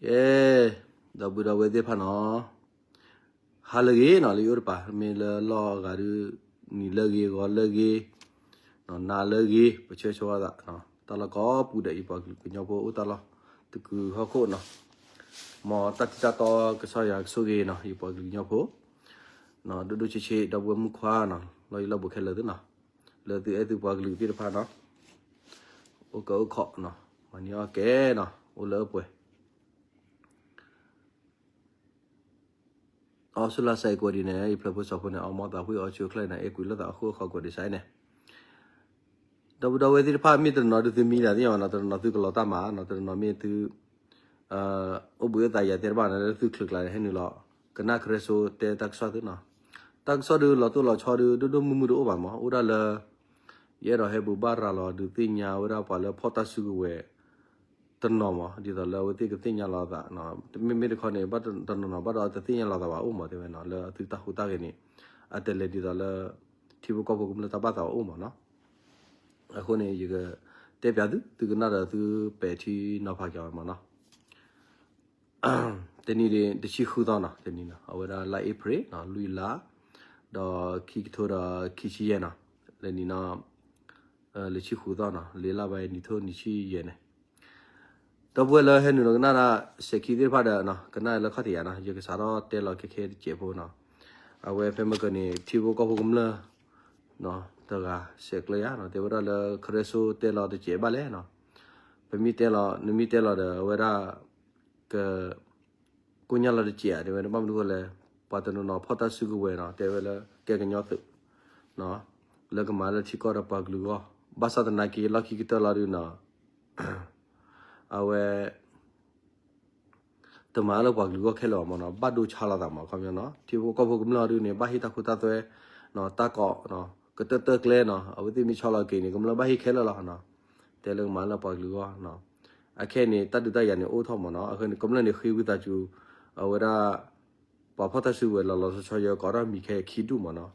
ကဲ, ဒီပုၢ်ဒီဝဲၢ်သ့ၣ်တဖၣ်နီၤ, ဟါလၢအဂ့ၤနီၤ လၢယအိၣ်တပၤ မ့ၢ်လၢလီၢ်အဂၤဒုး နံၤလၢအဂ့ၤ ဂီၤလၢအဂ့ၤ, နၤလၢအဂ့ၤ ပဆၢဂ့ၤဆၢဝါသး, တၢ်လီၢ်ကိးပူၤဒီး ယပှၤကလုာ်ကညီဖိအိၣ်တၢ်လီၢ်တကုာ်ဟီၣ်ခိၣ်နီၤ, မ်တၢ်ထံၣ်တၢ်တီကစၢ်ယွၤကဆိၣ်ဂ့ၤနီၤ ယပှၤကလုာ်ကညီဖိ, ဒိၣ်ဒိၣ်ဆံးဆံး ဒီပုၢ်ဝဲၢ်မုၣ်ခွါနီၤ လီၢ်ယံၤလီၢ်ဘူးခဲလၢာ်သ့ၣ်နီၤ, လၢသုအဲၣ်သုပှၤကလုာ်သ့ၣ်တဖၣ်နီၤ, အိၣ်ကၢအိၣ်ခီနီၤ, မၤန့ၢ်အီၣ်ကဲနီၤ အိၣ်လၢအပှဲၤ အီစူလါစဲးကွဲးဒ်န့ၣ် ယဖျၢၣ်ဖိစီၤဖိန့ၣ် အီမီသးဖှံအီဆူအချၢန့ၣ် အဲၣ်ကွံာ်လိာ်သးအဃိအဃီကွဲးဒ်စဲးန့ၣ်, ဒီပုၢ်ဒီဝဲၢ်သ့ၣ်တဖၣ် မ့ၢ်တနီၤဒုးသုမံဒၣ်သ့ၣ်ညါဘၣ်နီၤ, တနီၤသုကလီၤတၢ်မၤနီၤ, တနီၤမ့ၢ်သု အိၣ်ဘှံးအိၣ်သးယၤသ့ၣ်တဖၣ်နီၤ လၢသုချုးကျါန့ၣ် ဟဲနုာ်လီၤ ကနၣ်ခရၢစိတဲတၢ်ကစီၣ်သုနီၤ, တၢ်ကစီၣ်ဒုးလီၤတိၢ်လီၤဆီဒုး ဒိၣ်ဒိၣ်မုၢ်မုၢ်တအိၣ်ဘၣ်မး, အိၣ်ဒၣ်လၢ ယအဲၣ်ဒိးဟဲဘူးဘၣ်ရၤလီၤဒုးသ့ၣ်ညါဝဲဒၣ်ပှၤလၢဖီၣ်တၢ်စုကဝဲၤ တနီၤမး ဒ်သိးလၢအဝဲသ့ၣ်ကသ့ၣ်ညါလီၤသး, မ့မ့ၢ်တခီန့ၣ် ဘၣ်တနီၤနီၤ ဘၣ်ဒီးတသ့ၣ်ညါလီၤသးဘၣ်အိၣ်မး တဲဝဲနီၤ, လၢအသုတၢ်ဟူးတၢ်ဂဲၤန့ၣ် အတလဲၤဒ်သိးလၢ ထံဖိကီၢ်ဖိကမျၢၢ်တၢ်ဘၣ်သးဘၣ်အိၣ်မးနီၤ, အဃိန့ၣ် ယကတဲပၠးသု သုကနၣ်ဒီးသုပဲာ်ထံနီၤဖးက့ၤအီၤမးနီၤ. တနံၤဒ်တဆံဃုသီနီၤ, တနံၤနီၤ အဝဲဒၣ်လါအ့ဖြ့ၣ်နီၤ လွံၢ်လါ, ဒီးခံကထိဒီးခံဆံယဲၢ်နီၤ, လၢနံၤနီၤ လၢဆံဃုသီနီၤ, လံာ်လါဘၣ်နံၤထိနံၤဆံယဲၢ်န့ၣ်, ဒီပုၢ်ဝဲၢ်လၢဟဲနုာ်လီၤကနၣ်ဒၣ် စဲးခံသ့ၣ်တဖၣ်ဒီး ကနၣ်လၢခီၣ်ထံးယၤနီၤ, ယကစးထီၣ်တဲလီၤခဲခဲတစဲးဖိနီၤ, အဝဲဖဲမ့ၢ်ကန့ၣ် ထံဖိကီၢ်ဖိကမျၢၢ် တဂၤစဲးကျၢယၤနီၤ, တဲဝဲဒၣ်လၢခရၢစိတဲလီၤတစဲးဘၣ်လဲၣ်နီၤ, ပမ့ၢ်တဲလီၤ နမ့ၢ်တဲလီၤဒီး အဝဲဒၣ် က ကိညၢ်လီၤတစဲးဧါ တဲဝဲ ဘၣ်မနုၤဃိလဲၣ်, ပှၤတနီၤနီၤဖီၣ်တၢ်စုကဝဲၤနီၤ တဲဝဲလၢကဲကညီသုး လၢကမၤလၢထံကီၢ်ဒီးပှၤကလုာ်အဂီၢ်, ဘၣ်ဆၣ်သနာ်က့လီၢ်ခံကတၢၢ်လီၤဒုးနီၤ အဝဲ တမၤလၢပှၤကလုာ်အဂီၢ်ခဲလၢာ်ဘၣ်မးနီၤ, ဘၣ်ဒိဆါလီၤသးမး ခီပညီနီၤ, ထံဖိကီၢ်ဖိကမျၢၢ်ဒုးန့ၣ် ဘၣ်ဟ့ၣ်တၢ်ခိတၢ်သွဲ တၢ်ကိး ကတၢၢ်တၢၢ်ကျဲနီၤ, အဝဲသ့ၣ်မ့ၢ်ဆီလီၤက့ၤန့ၣ် ကမျၢၢ်ဘၣ်ဟ့ၣ်ခဲလၢာ်လီၤနီၤ, တဲလၢကမၤလၢပှၤကလုာ်အဂီၢ်နီၤ, အခဲအံၤန့ၣ် တၢ်ဒုးတၢ်ယၤန့ၣ်အိၣ်ထီၣ်မးနီၤ, အဃိန့ၣ် ကမျၢၢ်န့ၣ်ဃ့ဝံသးစူၤ အဝဲဒၣ် ပှၤဖီၣ်တၢ်စုကဝဲၤလီၤလီၤဆီဆီ ယကိးထီၣ်မံၤခဲခံဒူၣ်မးနီၤ,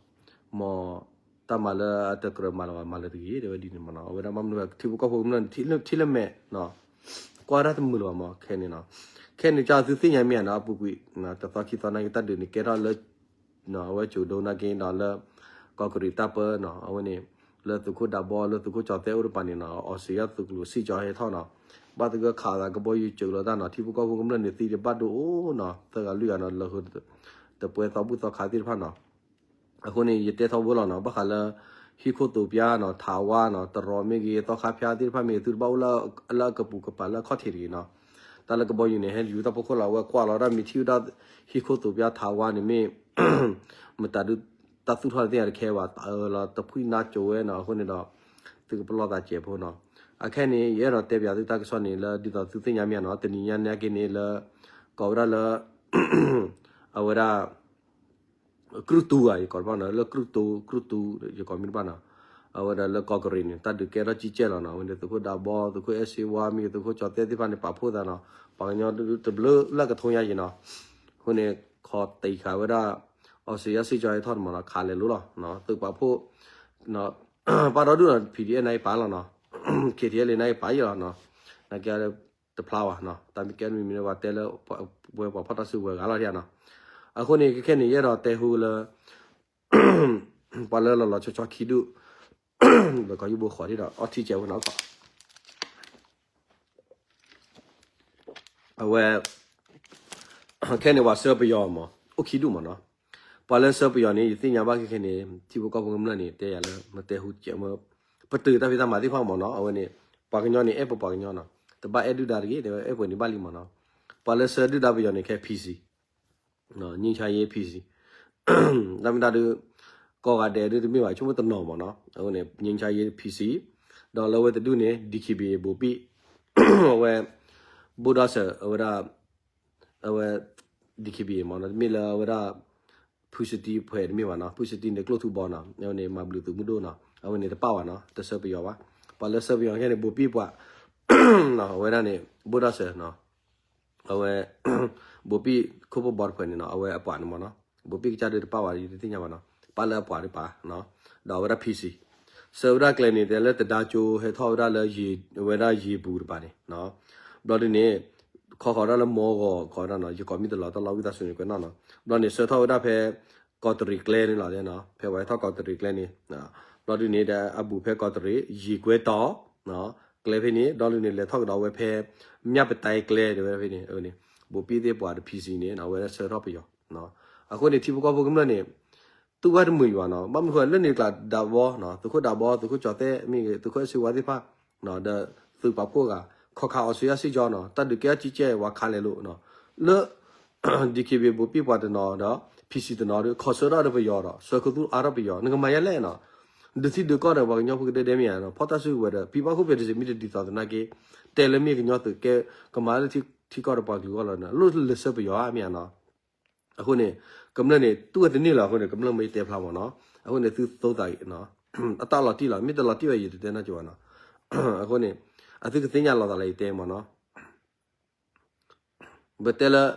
မ်တၢ်မၤလၢအတကြၢးမၤလၢၤဘၣ် မၤလၢၤတဂ့ၤ တဲဝဲဒ်န့ၣ်မးနီၤ, အဝဲဒၣ်ဘၣ်မနုၤ ထံဖိကီၢ်ဖိကမျၢၢ်န့ၣ် ထံၣ်လၢမဲာ် ကွၢ်တၢ်တမုာ်လၢၤဘၣ်မး ခဲန့ၣ်နီၤ, ခဲန့ၣ်ကသုသ့ၣ်ညါမ့ၢ်ဧါနီၤ, အပူၤကွံာ် တသီခံသီနာ်က့ တၢ်ဒုးန့ၣ်ကဲထီၣ်လၢ အဝဲကၠိၤဒိနာ်က့ဒီးလၢ ကီၢ်ကရံးတၢ်ပၢနီၤ, အဝဲန့ၣ် လၢသုးခိၣ်ဒးဘီ လၢသုးခိၣ်ကၠီၤသဲအိၣ်တပၤန့ၣ်နီၤ, အီစထြ့လယါသုးကျိၤစံၣ်ကၠီဟဲထီၣ်နီၤ, ဘၣ်သဂၢၢ်ခးသးကဘီယူၤကၠိၤလီၤတၢ်နီၤ, ထံဖိကီၢ်ဖိကမျၢၢ်န့ၣ်သံတဘၣ်ဒိအိၣ်နီၤ, သၢဂၤလွံၢ်ဂၤနီၤ, လၢ တပွဲသီဘူၣ်သီခါသ့ၣ်တဖၣ်နီၤ, အဃိန့ၣ် ယတဲထီဘိလီၤနီၤ, ဘၣ်ဃးလၢ ဟံၣ်ခိၣ်သိးပျါနီၤ, ထးဝါနီၤ, တရီးမ့ၢ်ဂ့ၤ, သီခါဖၠါသ့ၣ်တဖၣ်မ့ၢ်ဂ့ၤ, သုတဘၣ်အိၣ်လၢအကပူၤကပၤလၢအခီၣ်ထံးတဂ့ၤနီၤ, တၢ်လၢကဘီယူၤန့ၣ် ဟဲယူၤတၢ်ဖီခိၣ်လီၤ, အဝဲကွၢ်လီၤဒၣ်မ့ၢ်ထံၣ်ဝဲဒၣ် ဟံၣ်ခိၣ်သိးပျါထးဝါန့ၣ်မ့ၢ် မတၤဒုး တၢ်သူၣ်ထီၣ်တသ့ၣ်ညါတခဲဘၣ်, တအၢလီၤတဖှံနါကၠိၤဝဲနီၤ, အဃိန့ၣ်ဒီး သုကပလီၢ်သးစဲးဖိနီၤ, အခဲန့ၣ် ယအဲၣ်ဒိးတဲပၠးသုတၢ်ကစီၣ်န့ၣ် လၢဒ်သိးသုသ့ၣ်ညါမ့ၢ်ဧါနီၤ, တနံၤညါန့ၣ်က့န့ၣ်လၢ ကိးဝဲဒၣ်လၢ အဝဲဒၣ် ကြုၢ်တူဧါ ယကိးတဘၣ်နီၤ, လၢကြုၢ်တူ ကြုၢ်တူ ယကိးမ့ၢ်တဘၣ်နီၤ, အဝဲဒၣ်လၢကီၢ်ကရံးန့ၣ် တၢ်ဒုးကဲထီၣ်ကံကဲလီၤနီၤ, အဝဲန့ၣ်သုးခိၣ်ဒးဘီ သုးခိၣ်အဲၣ်စ့ဝါမ့ၢ်ဂ့ၤ သုးခိၣ်ကၠီၤသဲသ့ၣ်တဖၣ်န့ၣ် ပာ်ဖှိၣ်သးနီၤ, ပှၤကညီတဘျုးလၢကထိညါယံၤနီၤ, အဃိန့ၣ် ခီတံာ်ဃာ်ဝဲဒၣ် အီစထြ့လယါစံၣ်ကၠီဟဲထီၣ်န့ၣ်မးနီၤ, ခးလဲၤလိၤလီၤ, သုးပာ်ဖှိၣ် ပာ်ဒီဒူၣ်နီၤ, ပီၣ်ဒီဒူၣ်နီၤ, PDF န့ၣ်ပာ်လီၤနီၤ, ခ့ထံလ့န့ၣ်ပာ်ယံၤလီၤနီၤ, နာ်က့ တဖျါဘၣ်နီၤ, တၢ်မ့ၢ်ကဲမံၤမံၤန့ၣ် ပှၤတဲလၢ ဝဲပှၤဖီၣ်တၢ်စုကဝဲၤဂၤလီၤဒံးနီၤ, အဃိန့ၣ် ခဲခဲန့ၣ် ယအဲၣ်ဒိးတဲဟူလၢ ပှၤလၢလီၤလီၤဆီဆီခံဒူၣ် ဘၣ်ကီးယုၢ်ဘိဃီၤထံၣ်ဒီး အီထံကဲးဝဲနီၤ, အဝဲ ခဲန့ၣ် ပှၤဆှၢပယီၤမး အိၣ်ခံဒူၣ်မးနီၤ, ပှၤလၢဆှၢပယီၤန့ၣ် ယသ့ၣ်ညါဘၣ်ခဲခဲန့ၣ် ထံဖိကီၢ်ဖိကမျၢၢ်န့ၣ် တဲယၤလၢ မတဲဟူကဲးမး ပတုာ်တၢ်ဖံးတၢ်မၤသ့ၣ်တဖၣ်မးနီၤ, အဝဲန့ၣ် ပှၤကညီန့ၣ် အဲၣ်ပပှၤကညီနီၤ, တဘၣ်အဲၣ်ဒုၣ်ဒါတဂ့ၤ တဲဝဲအဲၣ်ပှဲၤန့ၣ်ဘၣ်လံမးနီၤ, ပှၤလၢဆှၢဒုၣ်ဒါပယီၤန့ၣ် ခဲ PC ငြိမ်းချမ်းရေး PC တၢ်မ့ၢ်တၢ်ဒုး ကိးဂၤဒဲးဒုးတမ့ၢ်ဘၣ် ဆိကမိၣ်တနီၤမးနီၤ, အဝဲန့ၣ် ငြိမ်းချမ်းရေး PC ဒီးလၢအဝဲတဒူၣ်န့ၣ် DKBA ဘိးဘံၣ် အဝဲ ဘိၣ်ဒၣ်စၢၤ အဝဲဒၣ် အဝဲ DKBA မးနီၤ, တမ့ၢ်လၢအဝဲဒၣ် ဖုစတံဖဲတမ့ၢ်ဘၣ်နီၤ, ဖုစတံန့ၣ်ကျိၣ်ထူဘီနီၤ, အဝဲန့ၣ်မၤဘျုးသုးမုၢ်ဒိၣ်နီၤ, အဝဲန့ၣ်တပၣ်ဘၣ်နီၤ, တဆှၢပယီၤဘၣ်, ပှၤလၢဆှၢပယီၤခဲန့ၣ် ဘိးဘံၣ်ပှၤ အဝဲဒၣ်န့ၣ် ဘိၣ်ဒၣ်စၢၤနီၤ အဝဲ ဘိးဘံၣ်ခိၣ်ဖိဘီတဖုန့ၣ်နီၤ, အဝဲအပှၤန့ၣ်မးနီၤ, ဘိးဘံၣ်ကစၢ်ဒုးတပၣ်ဘၣ် ယတသ့ၣ်ညါဘၣ်နီၤ, ပၣ်လၢအပှၤတပၤနီၤ, ဒီးအဝဲဒၣ် PC ဆှၢဝဲဒၣ်ကျဲန့ၣ် တဲလၢတဒါကၠိဟဲထီၣ်ဝဲဒၣ်လၢ အဝဲဒၣ်ယ့ၤပူၤတပၤန့ၣ်နီၤ, ဘျီဒုန့ၣ် ခီဃီၤဒၣ်လၢမီဂီၤ ခီဒၣ်နီၤ ယကိးမံၤတလီၤတၢ်လီၢ်ဝံသးစူၤန့ၣ် ကွဲးနီၣ်နီၤ. ဘျီန့ၣ် ဆှၢထီၣ်ဝဲဒၣ်ဖဲ ကီးတရံးကျဲန့ၣ်လီၤနီၤ, ဖဲဝဲထီၣ်ကီးတရံးကျဲန့ၣ် ဘျီဒုန့ၣ်ဒီး အဘူးဖဲကီးတရံး ယံာ်ကွဲတီၤ ကျဲဖဲန့ၣ် ဘျီဒုန့ၣ် လဲၤထီၣ်ကဒီးဝဲဖဲ မြပတဲကျဲ တဲဝဲဖဲန့ၣ် ဘိးပံၣ်သ့ၣ်ပှၤဒီး PC န့ၣ် အဝဲဒၣ်ဆှၢထီၣ်ပယီၤ အဃိန့ၣ် ထံဖိကီၢ်ဖိကမျၢၢ်န့ၣ် တူၢ်ဘၣ်တမုာ်ယွၤနီၤ, ဘၣ်မနုၤဃိလၢန့ၣ်ကျါဒးဘီနီၤ, သုးခိၣ်ဒးဘီ သုးခိၣ်ကၠီၤသဲၣ်မ့ၢ်ဂ့ၤ သုးခိၣ်အဲၣ်စ့ဝါသ့ၣ်တဖၣ် ဒီးသုးပာ်ဖှိၣ်ဂၤ ခီခါအီစထြ့လယါစ့ၣ်ကၠီနီၤ, တၢ်ဒုးကဲထီၣ်ကဲကဲဝဲခါလဲၣ်လိၤနီၤ, လၢ DKBA ဘိးပံၣ်ပှၤတနီၤဒီး PC တနီၤဒီး ခီဆၢထီၣ်ဒီးပယီၤဒီး ဆှၢခူသူၣ်အါထီၣ်ပယီၤ နကမၤယဲလဲၣ်နီၤ, ဒုးသံဒုးကီၢ်ဒီးပှၤကညီဖိကဒဲဒဲမ့ၢ်ဧါနီၤ, ဖီၣ်တၢ်စုကဝဲၤဒီး ဖံဘၣ်ခိၣ်ပဲာ်တစ့းမ့ၢ်တဒ်သိးသနာ်က့ တဲလၢမ့ၢ်ကညီသုးကဲ ကမၤလၢထံကီၢ်ဒီးပှၤကလုာ်အဂီၢ်လီၤနီၤ, လိၣ်လၢဆှၢပယီၤဧါမ့ၢ်ဧါနီၤ. အဃိန့ၣ် ကမျၢၢ်န့ၣ် တူၢ်ဝဲတန့ၢ်လီၤအဃိန့ၣ် ကမျၢၢ်မ့ၢ်ယတဲဖျါမ့ၢ်နီၤ, အဃိန့ၣ် သုသိသးအံၤ အတၢ်လီၤတံၢ်လီၤ မ့ၢ်တလီၤတံၢ်ဝဲယတတဲနီတစဲးဘၣ်နီၤ, အဃိန့ၣ် အသုကသ့ၣ်ညါလီၤသးလၢယတဲမ့ၢ်နီၤ, ပတဲလၢ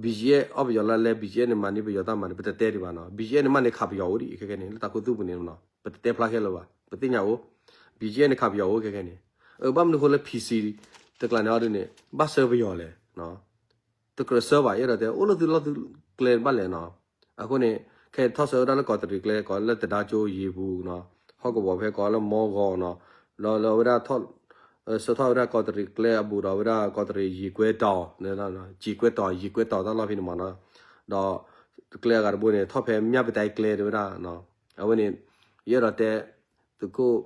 BGF အီၣ်ပယီၤလၢလဲ BGF န့ၣ်မၤန့ၢ်ပယီၤတၢ်မၤန့ၣ် ပတတဲဒံးဘၣ်နီၤ, BGF န့ၣ်မၤန့ၢ်ခးပယီၤအိၣ်ဒံးခဲခဲန့ၣ် လၢတၢ်ခူသူၣ်ပူၤန့ၣ်မ့ၢ်နီၤ, ပတတဲဖျါခဲလၢာ်ဘၣ် ပသ့ၣ်ညါအိၣ်, BGF န့ၣ်ခးပယီၤအိၣ်ခဲခဲန့ၣ်, အဘၣ်မနုၤဃိလၢ PC တကျါန့ၣ်အီၤဒ်န့ၣ် ဘၣ်ဆှၢပယီၤလဲၣ် တကြၢးဆှၢဘၣ် ယအဲၣ်ဒိးတဲ အိၣ်လၢသုလီၢ်သုကျဲဘၣ်လဲၣ်နီၤ. အဃိန့ၣ် ခဲထီၣ်ဆှၢဝဲဒၣ်လၢကီးတရံးကျဲ ကိးလၢတဒါကၠိယံာ်ပူၤနီၤ, ဟီၣ်ကဝီၤဖဲကိးလၢမီဂီၤနီၤ, ဒီးလၢဝဲဒၣ်ထီၣ် ဆှၢထီၣ်ဝဲဒၣ်ကီးတရံးကျဲအဘူးဒီးဝဲဒၣ်ကီးတရံး ယံာ်ကွဲတီၤ ယံာ်ကွဲတီၤ ယံာ်ကွဲတီၤတၢ်လီၢ်ဖဲန့ၣ်မ့ၢ်နီၤ, ဒီးကျဲအဂၤတဘိန့ၣ် ထီၣ်ဖဲမြပတဲကျဲတဲဝဲဒၣ်, အဝဲန့ၣ် ယအဲၣ်ဒိးတဲ သုးခိၣ်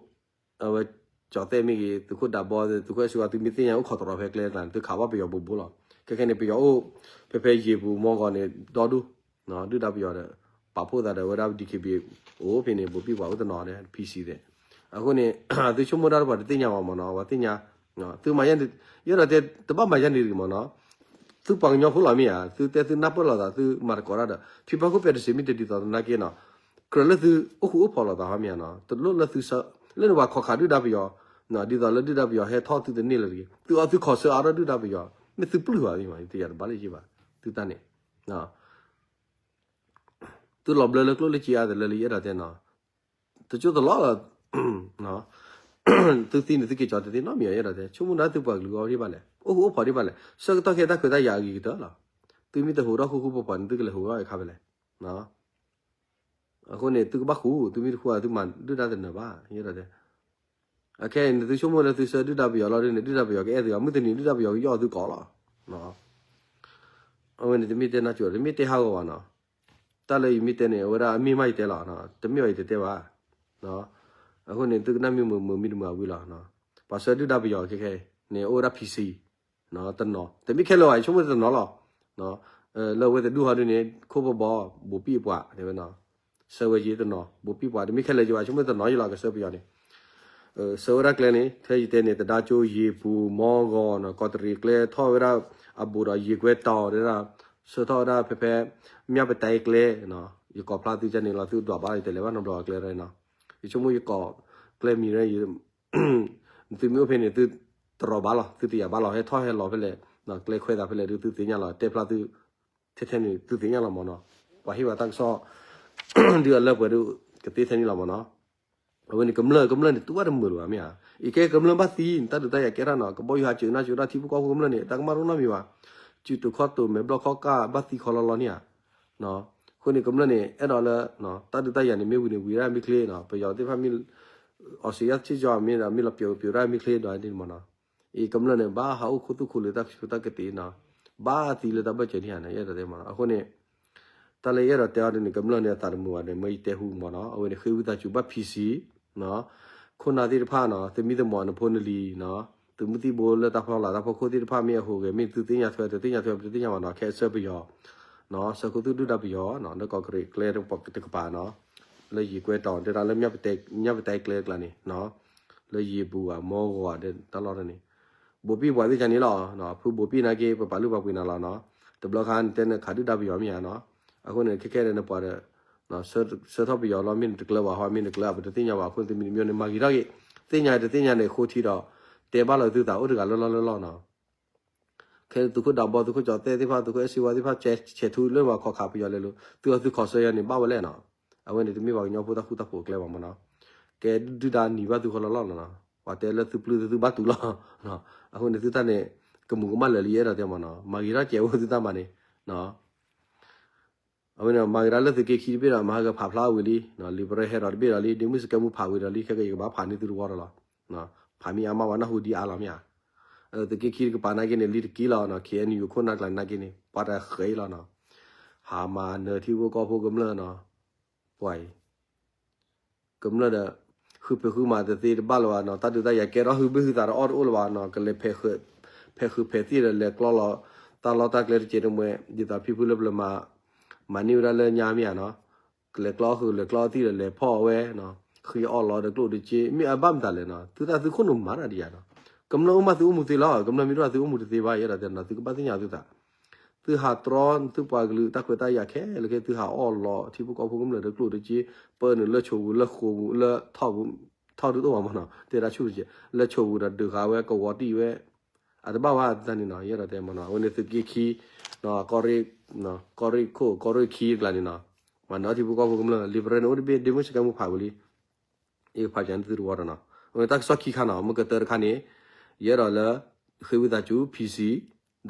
အဝဲကၠီၤသဲၣ်မ့ၢ်ဂ့ၤ သုးခိၣ်ဒးဘီ သုးခိၣ်အဲၣ်စ့ဝါ သုမ့ၢ်သ့ၣ်ညါအိၣ်ခိးတရီၤဖဲကျဲကျါန့ၣ် သုခးဘၣ်ပယီၤဘိးဘိလီၤ. ခဲခဲန့ၣ် ပယီၤအိၣ် ဖဲဖဲယံာ်ပူၤမီဂီၤန့ၣ် ဒီဒူၣ် ဒုၣ်ဒါပယီၤဒီး ပာ်ဖှိၣ်သးဒီးဝဲဒၣ် DKBA အိၣ်ဖဲန့ၣ် ဘိးပံၣ်ပှၤအိၣ်တနီၤဒီး PC သ့ၣ်, အဃိန့ၣ် သုဆိကမိၣ်တၢ်တပှၤတသ့ၣ်ညါဘၣ်မ့ၢ်နီၤ, ပှၤသ့ၣ်ညါ သုမၤယဲန့ၣ် ယအဲၣ်ဒိးတဲ တဘၣ်မၤယဲန့ၣ်တဂ့ၤမ့ၢ်နီၤ, သုပှၤကညီဖိလီၤမ့ၢ်ဧါ, သုတဲသုနၢ်ပၢၢ်လိာ်သး သုမၤသကိးတၢ်ဒီး ဖံဘၣ်ခိၣ်ပဲာ်တစ့းမ့ၢ်တဒ်သိးသနာ်က့နီၤ, ကြၢးလၢသုအိၣ်ဃူအိၣ်ဖိးလိာ်သးဟီမ့ၢ်ဧါနီၤ, တလိၣ်လၢသုဆၢ လၢန့ၣ်ပှၤခီခးဒုၣ်ဒါပယီၤ, ဒ်သိးလၢဒုၣ်ဒါပယီၤဟဲထီၣ်သုတန့ၢ်လၢၤတဂ့ၤ, သုအီၣ်သုခီဆၢအါထီၣ်ဒုၣ်ဒါပယီၤ, မ့ၢ်သုပျုၢ်ဘၣ်သ့ၣ်မး တယၤတဘၣ်လၢၤဘၣ်, သုတၢ်န့ၣ် သုလီၤဘျၢလၢကျိၣ်လၢစ့အါတလၢလၢယအဲၣ်ဒိးတဲနီၤ, တကၠိတလီၤလီၤ, သုသံန့ၣ်သုက့ၤကၠီတသ့နီတမံၤ ယအဲၣ်ဒိးတဲ ဆိကမိၣ်ဒၣ်သုပှၤကလုာ်အဂီၢ်ဒ်ဘၣ်လဲၣ်, အိၣ်ဃူအိၣ်ဖိးဒ်ဘၣ်လဲၣ်, ဆၢကတီၢ်ခဲအံၤတၢ်ခွဲးတၢ်ယာ်အဂ့ၤကတၢၢ်လီၤ, သုမ့ၢ်တဟူးထီၣ်ဃူဃူဖိးဖိးန့ၣ် သုကလဲၤဟူးထီၣ်အခါဖဲလဲၣ် အဃိန့ၣ် သုကဘၣ်ဃူ, သုမ့ၢ်တဃူ သုမၤဒုၣ်ဒါတနၢၤဘၣ်, ယအဲၣ်ဒိးတဲ အခဲအံၤန့ၣ် သုဆိကမိၣ်လၢသုဆှၢဒုၣ်ဒါပယီၤလီၤဒ်န့ၣ် ဒုၣ်ဒါပယီၤကအဲၣ်သုဂီၢ်, မုၢ်တနံၤဒုၣ်ဒါပယီၤကယီၢ်သုကိးလီၤ. အဝဲန့ၣ်တမ့ၢ်တဲနီၢ်ကၠိ တမ့ၢ်တဲဟးဂီၤဘၣ်နီၤ. တၢ်လၢယမ့ၢ်တဲန့ၣ် အဝဲဒၣ်အမ့ၢ်မးယတဲလီၤ, တမ့ၢ်ဘၣ်ယတတဲဘၣ်. အဃိန့ၣ် သုကနၣ်မ့ၢ်မုာ်မုာ်မ့ၢ်တမုာ်အဝံၤလီၤ. ပှၤဆှၢဒုၣ်ဒါပယီၤခဲခဲအံၤန့ၣ် အိၣ်ဝဲဒၣ် PC တနီၤ, တမ့ၢ်ခဲလၢာ်ဘၣ် ယဆိကမိၣ်တနီၤလီၤ. လၢအဝဲတဒူၣ်ဟီဒ်န့ၣ် ခိၣ်ဘီဘီ ဘိးပံၣ်ပှၤတဲဝဲနီၤ, ဆှၢဝဲယတနီၤ ဘိးပံၣ်ပှၤ တမ့ၢ်ခဲလၢာ်ကဘၣ် ဆိကမိၣ်တနီၤယလီၤ ကဆှၢပယီၤန့ၣ် ဆှၢဝဲဒၣ်ကျဲန့ၣ် ဖဲယတဲန့ၣ် သဒါကၠိယံာ်ပူၤ မီဂီၤနီၤ ကီးတရံးကျဲ ထီၣ်ဝဲဒၣ်အဘူးဒီးယံာ်ကွဲတီၤတဲဒၣ် ဆှၢထီၣ်ဝဲဒၣ်ဖဲဖဲ မြပတဲကျဲ ယကိးဖျါသုကန့ၣ်လီၤ သုဒွးဘၣ်လီၤ ယတလဲၤဘၣ်နီတဘျီကျဲရဲနီၤ, ယဆိကမိၣ်ယကိးကျဲမံၤရဲ သုမ့ၢ်အိၣ်ဖဲန့ၣ် သုတရီၤဘၣ်လီၤ သုတယာ်ဘၣ်လီၤ ဟဲထီၣ်ဟဲလီၤဖဲလဲၣ် ကျဲခွဲးသးဖဲလဲၣ်ဒုး သုသ့ၣ်ညါလီၤ တဲဖျါသု ထဲထဲန့ၣ် သုသ့ၣ်ညါလီၤမ့ၢ်နီၤ, ပှၤဟ့ၣ်ဝဲတၢ်ကစီၣ် ဒုးအလၢပှဲၤဒုး ကသ့ထဲန့ၣ်လီၤမ့ၢ်နီၤ, အဝဲန့ၣ်ကမျၢၢ် ကမျၢၢ်န့ၣ် တူၢ်ဘၣ်တမုာ်လၢၤဘၣ်မ့ၢ်ဧါ, အံၤကဲကမျၢၢ်ဘၣ်သံ တၢ်ဒုးတၢ်ယၤကဲထီၣ်နီၤ ကဘီယူၤဟးစၢၤနၢ်စၢၤတၢ်ထံဖိကီၢ်ဖိကမျၢၢ်န့ၣ် တၢ်ကမၣ်တအိၣ်နီတမံၤဘၣ်, စုတုးခီၣ်တုး မဲာ်ဘျီၣ်ခီၣ်ကၢ် ဘၣ်သံခီလီၤလီၤန့ၣ်ဧါ အဃိန့ၣ် ကမျၢၢ်န့ၣ် အဲၣ်ဒိးလၢ တၢ်ဒုးတၢ်ယၤန့ၣ် မ့ၢ်ဝံၤန့ၣ်ဝံၤဒၣ်မ့ၢ်ချ့နီၤ ပယီၤသ့ၣ်တဖၣ်မ့ၢ် အီစထြ့လယါစ့ၣ်ကၠီမ့ၢ်ဒီး မ့ၢ်လီၤပျိးပျိးဒၣ်မ့ၢ်ချ့ဒီးန့ၣ်မ့ၢ်နီၤ, အံၤကမျၢၢ်န့ၣ် ဘၣ်ဟးအိၣ်ခိၣ်သူၣ်ခိၣ်လၢတၢ်ကဆူးတၢ်ကတ့ၤနီၤ, ဘၣ်သံလၢတၢ်ဘၢၣ်စၢၤန့ၣ်ဧါန့ၣ် ယအဲၣ်ဒိးတဲမ့ၢ်နီၤ, အဃိန့ၣ် တၢ်လၢယအဲၣ်ဒိးတဲအီၤဒ်န့ၣ် ကမျၢၢ်န့ၣ်အသးတမုာ်ဘၣ်န့ၣ် မ့ၢ်ယတဲဟူမ့ၢ်နီၤ, အဝဲန့ၣ်ဃ့ဝံသးစူၤဘၣ် PC ခိၣ်နၢ်သ့ၣ်တဖၣ်နီၤ သမံသမိးနဖိနလံၤနီၤ, သုးမုၢ်သံၣ်ဘိလၢတၢ်ဖီလာ်တၢ်ဖီခိၣ်သ့ၣ်တဖၣ်မ့ၢ်အဟူးဂဲၤမ့ၢ်သုသ့ၣ်ညါထွဲ တသ့ၣ်ညါထွဲ ပတသ့ၣ်ညါဘၣ်နီၤ, ခဲအဆၢပယီၤ ဆှၢခိၣ်သူၣ်ဒုၣ်ဒါပယီၤနီၤ လၢကီးကရံးကျဲတကပၤနီၤ, လၢယံာ်ကွဲတီၤတဲဒၣ်လၢ မြပတဲကျဲတကျါန့ၣ်နီၤ, လၢယံာ်ပူၤဧါ မီဂီၤဧါ တၢ်လီၢ်တၢ်န့ၣ် ဘိးပံၣ်ပှၤသ့ၣ်တဖၣ်န့ၣ်လီၤ, ဖုဘိးပံၣ်နာ်က့ ပပာ်လုၢ်ပာ်ပှ့ၤနၤလီၤနီၤ, တဘျီခါနတဲနခးဒုၣ်ဒါပယီၤမ့ၢ်ဧါနီၤ, အဃိန့ၣ် ခဲခဲဒီးနပှၤဒီး ဆှၢထီၣ်ပယီၤလီၤ မ့ၢ်နတကျၢၤဘၣ်ဟီ မ့ၢ်နတကျၢၤ ပတသ့ၣ်ညါဘၣ် အဃိန့ၣ် တမံၤတမံၤန့ၣ် မၤဂ့ၤထီၣ်က့ၤ, သ့ၣ်ညါတသ့ၣ်ညါန့ၣ် ဃိထံဒီး တဲဘၣ်လီၤသုသးအိၣ်တဂၤလၢလီၢ်လၢလီၢ်နီၤ ခဲသုးခိၣ်ဒးဘီ သုးခိၣ်ကၠီၤသဲၣ်သ့ၣ်တဖၣ် သုးခိၣ်အဲၣ်စ့ဝါသ့ၣ်တဖၣ် ဆဲးထူလၢပှၤခီခးပယီၤလဲၤလိၤ သုအီၣ်သုခီဆၢယၤန့ၣ် ဘၣ်ဝဲလဲၣ်နီၤ, အဝဲန့ၣ်တမ့ၢ်ပှၤကညီဖိတၢ်ဃူတၢ်ဖိးအကျဲဘၣ်မ့ၢ်နီၤ, ကဲဒုၣ်ဒါနံၤဘၣ်သုဃီလီၢ်လီၢ်နီၤ, ပှၤတဲလၢသုပျုၢ်သုဘၣ်တူၢ်လီၤ, အဃိန့ၣ်သုတၢ်န့ၣ် ကမူၤကမၣ်လၢာ်လံ ယအဲၣ်ဒိးတဲမးနီၤ, မၤဂ့ၤထီၣ်ကဲးဝဲသုတၢ်မၤန့ၣ် အဝဲန့ၣ် မၤဂ့ၤဒၣ်လၢသုးက့ခံတဘ့ၣ်ဒီး မၤဟးဂီၤဖးဖျါဝံၤလံ, လံာ်ပရၢဟဲဒီးတဘ့ၣ်ဒီးလံ, ဒ့မုၢ်စကဲမူဖးဝံၤဒီးလံ, ခဲကနံၣ်အံၤကဘၣ်ဖးန့ၢ်သုတဝီဒီးလီၤ. ဖးမ့ၢ်အါမးဝဲနၢ်ဟူဒ်အါလီၤမ့ၢ်ဧါ. သုးက့ခံတကပၤနာ်က့န့ၣ် လံတက့ၢ်လီၤ, ခဲအံၤနယူၤခိၣ်နၢ်ကျါန့ၣ်နာ်က့န့ၣ် ပှၤတဃဲလီၤနီၤ, ဟးမၤနၢၤထံဖိကီၢ်ဖိကမျၢၢ်နီၤ, ပှၤအံၤ ကမျၢၢ်ဒီး ဃုဖံးဃုမၤတသ့တဘၣ်လၢၤဘၣ်နီၤ, တၢ်ဒုးတၢ်ယၤကဲထီၣ် ဟုဘ့ၣ်ဟုသးတအိၣ်တအိၣ်လၢၤဘၣ်နီၤ, ကလဲၤ ဖဲးဃုဖဲးသံၣ်ဒီး လဲၤကျီလီၤ တၢ်လီၢ်တၢ်ကျဲတစဲးတမှဲ, ဒ်သိးဖံဖုလၢပျၢၤမၤ မၤန့ၢ်ဝဲဒၣ်လၢညါမ့ၢ်ဧါနီၤ, ကလဲၤကျီဃုလဲၤကျီသံၣ်ဒီး လဲၤဖီၣ်အဝဲ ဃ့အီၣ်လီၤဒီးကျိၣ်တက့ၢ်, မ့ၢ်အဘၣ်မတၤလဲၣ်နီၤ, သုသးသုခိၣ်နူာ်မၤတၢ်ဒ်ယၤနီၤ, ကမျၢၢ်အိၣ်မးသုအိၣ်မူသ့လီၤ, ကမျၢၢ်မ့ၢ်တအိၣ်သုအိၣ်မူတသ့ဘၣ်, ယအဲၣ်ဒိးတဲနီၤ, သုကဘၣ်သ့ၣ်ညါသုသး သုဟးတြီ သုပှၤကလုာ်တၢ်ခွဲးတၢ်ယာ်ခဲလၢာ်ခဲ သုဟးအီၣ်လီၤ ထံဖိကီၢ်ဖိကမျၢၢ်ဒီးကျိၣ်တက့ၢ်, ပၢနုာ်လၢဆိပူၤလၢဃိာ်ပူၤလၢထီၣ်ပူၤ, ထီၣ်ဒုးတအိၣ်ဘၣ်မးနီၤ, တဲဒၣ်ဆူၣ်တက့ၢ်, လၢဆိပူၤဒီးဒုးဃာ်ဝဲကဝီၤတံၢ်ဝဲ, အတဘၣ်ဝဲတၢ်န့ၣ်နီၤ, ယအဲၣ်ဒိးတဲမးနီၤ, အဝဲန့ၣ်သုးက့ခံ ကီၢ်ရ့ၣ်ခိၣ် ကီၢ်ရ့ၣ်ခံတကျါန့ၣ်နီၤ, မၤနၢၤထံဖိကီၢ်ဖိကမျၢၢ် လံာ်ပရၢန့ၣ်အိၣ်တဘ့ၣ် ဒ့မုၢ်စကဲမူဖးဝံၤလံ, ယကဖးပၠးန့ၢ်သုတဝီဒီးနီၤ, အဝဲတၢ်ကစီၣ်ခံခါနီၤ, မ့ၢ်ကတၢၢ်တခါန့ၣ် ယအဲၣ်ဒိးလၢ ဃ့ဝံသးစူၤ ဖံစံ ဒီး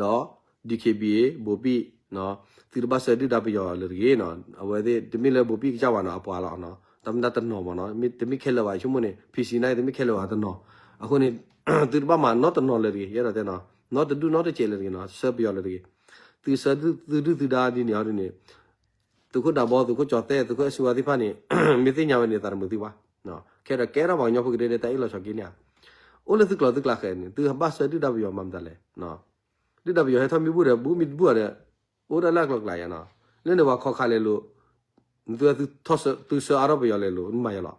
ဒံၣ်ခ့ဘံၣ်အ့ ဘိးဘံၣ် သုတဘၣ်ဆှၢဒုၣ်ဒါပယီၤလၢၤတဂ့ၤနီၤ, အဝဲသ့ၣ်တမ့ၢ်လၢဘိးဘံၣ်ကစၢ်ဘၣ်နီၤ, အပှၤလီၤ, တၢ်မ့ၢ်တၢ်တနီၤမးနီၤ, တမ့ၢ်ခဲလၢာ်ဘၣ်, ဆိကမိၣ်န့ၣ် ဖံစံန့ၣ် တမ့ၢ်ခဲလၢာ်ဘၣ်တနီၤ, အဃိန့ၣ် သုတဘၣ်မၤနီတနီၤလၢၤတဂ့ၤ, ယအဲၣ်ဒိးတဲနီၤ, နီတဒုၣ်နီတစဲးလၢၤတဂ့ၤနီၤ, ဆှၢပယီၤလၢၤတဂ့ၤ, သုဆှၢသုဒုၣ်သုဒါဒ်န့ၣ်အီၤဒ်န့ၣ် သုးခိၣ်ဒးဘီ သုးခိၣ်ကၠီၤသဲး သုးခိၣ်အဲၣ်စူဝါသ့ၣ်တဖၣ်န့ၣ် မ့ၢ်သ့ၣ်ညါဝဲန့ၣ် သးတမုာ်သုဘၣ်, ခဲဒီးကဲထီၣ်ပှၤကညီဖိကဒဲဒဲတၢ်အ့ၣ်လိာ်ဆိးက့န့ၣ်ဧါ, အိၣ်လၢသုကျိၤသုကျဲဃဲန့ၣ် သုဘၣ်ဆှၢဒုၣ်ဒါပယီၤမၤမတၤလဲၣ်, ဒုၣ်ဒါပယီၤဟဲထီၣ်မ့ၢ်ဘူၣ်ဒီး ဘူးမ့ၢ်တဘူၣ်ဒီး အိၣ်ဒၣ်လၢအကျိၤကျဲယါနီၤ, လၢန့ၣ်ပှၤခိးခးလဲၤလိာ်, နသုသုထီၣ်သုဆှၢအါထီၣ်ပယီၤလဲၤလိာ် နမၤယါလီၤ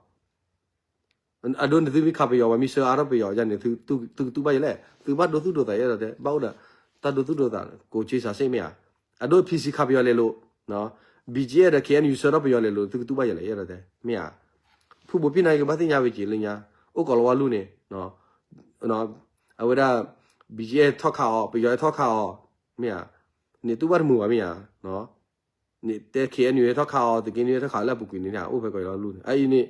အဒိန့ၣ်သုမ့ၢ်ခးပယီၤ ပှၤမ့ၢ်ဆှၢအါထီၣ်ပယီၤယါန့ၣ် သုကတူၢ်ဘၣ်ယဲလဲၣ်, သုဘၣ်ဒိသူၣ်ဒိၣ်သး ယအဲၣ်ဒိးတဲ ဘၣ်အိၣ်ဒီး တၢ်ဒိသူၣ်ဒိၣ်သး ကိးက့စးစ့ၣ်မ့ၢ်ဧါ, အဒိ ဖံစံ ခးပယီၤလဲၤလိာ်, ဘံၣ်ကၠ့အဲၣ်ဒီး ခ့အဲၣ်ယူၣ် ဆှၢထီၣ်ပယီၤလဲၤလိာ် သုကတူၢ်ဘၣ်ယဲလဲၣ် ယအဲၣ်ဒိးတဲ မ့ၢ်ဧါ, ဖုဘိးပံၣ်နာ်က့ၤကဘၣ်သ့ၣ်ညါဝဲက့ၤလၢညါ, အိၣ်ကိးလီၤဝါလူၢ်န့ၣ် အဝဲဒၣ် ဘံၣ်ကၠ့အဲၣ်ထီၣ်ခးအီၤ ပယီၤအဲၣ်ထီၣ်ခးအီၤ, မ့ၢ်ဧါ, န့ၣ်တူၢ်ဘၣ်တမုာ်ဘၣ်မ့ၢ်ဧါ, န့ၣ်တဲ ခ့အဲၣ်ယူၣ် ဟဲထီၣ်ခးအီၤ သုးက့နွံဟဲထီၣ်ခးလၢအပူၤကွံာ်န့ၣ် အိၣ်ဖဲကီးလီၤလူၢ်န့ၣ် အအံၤန့ၣ်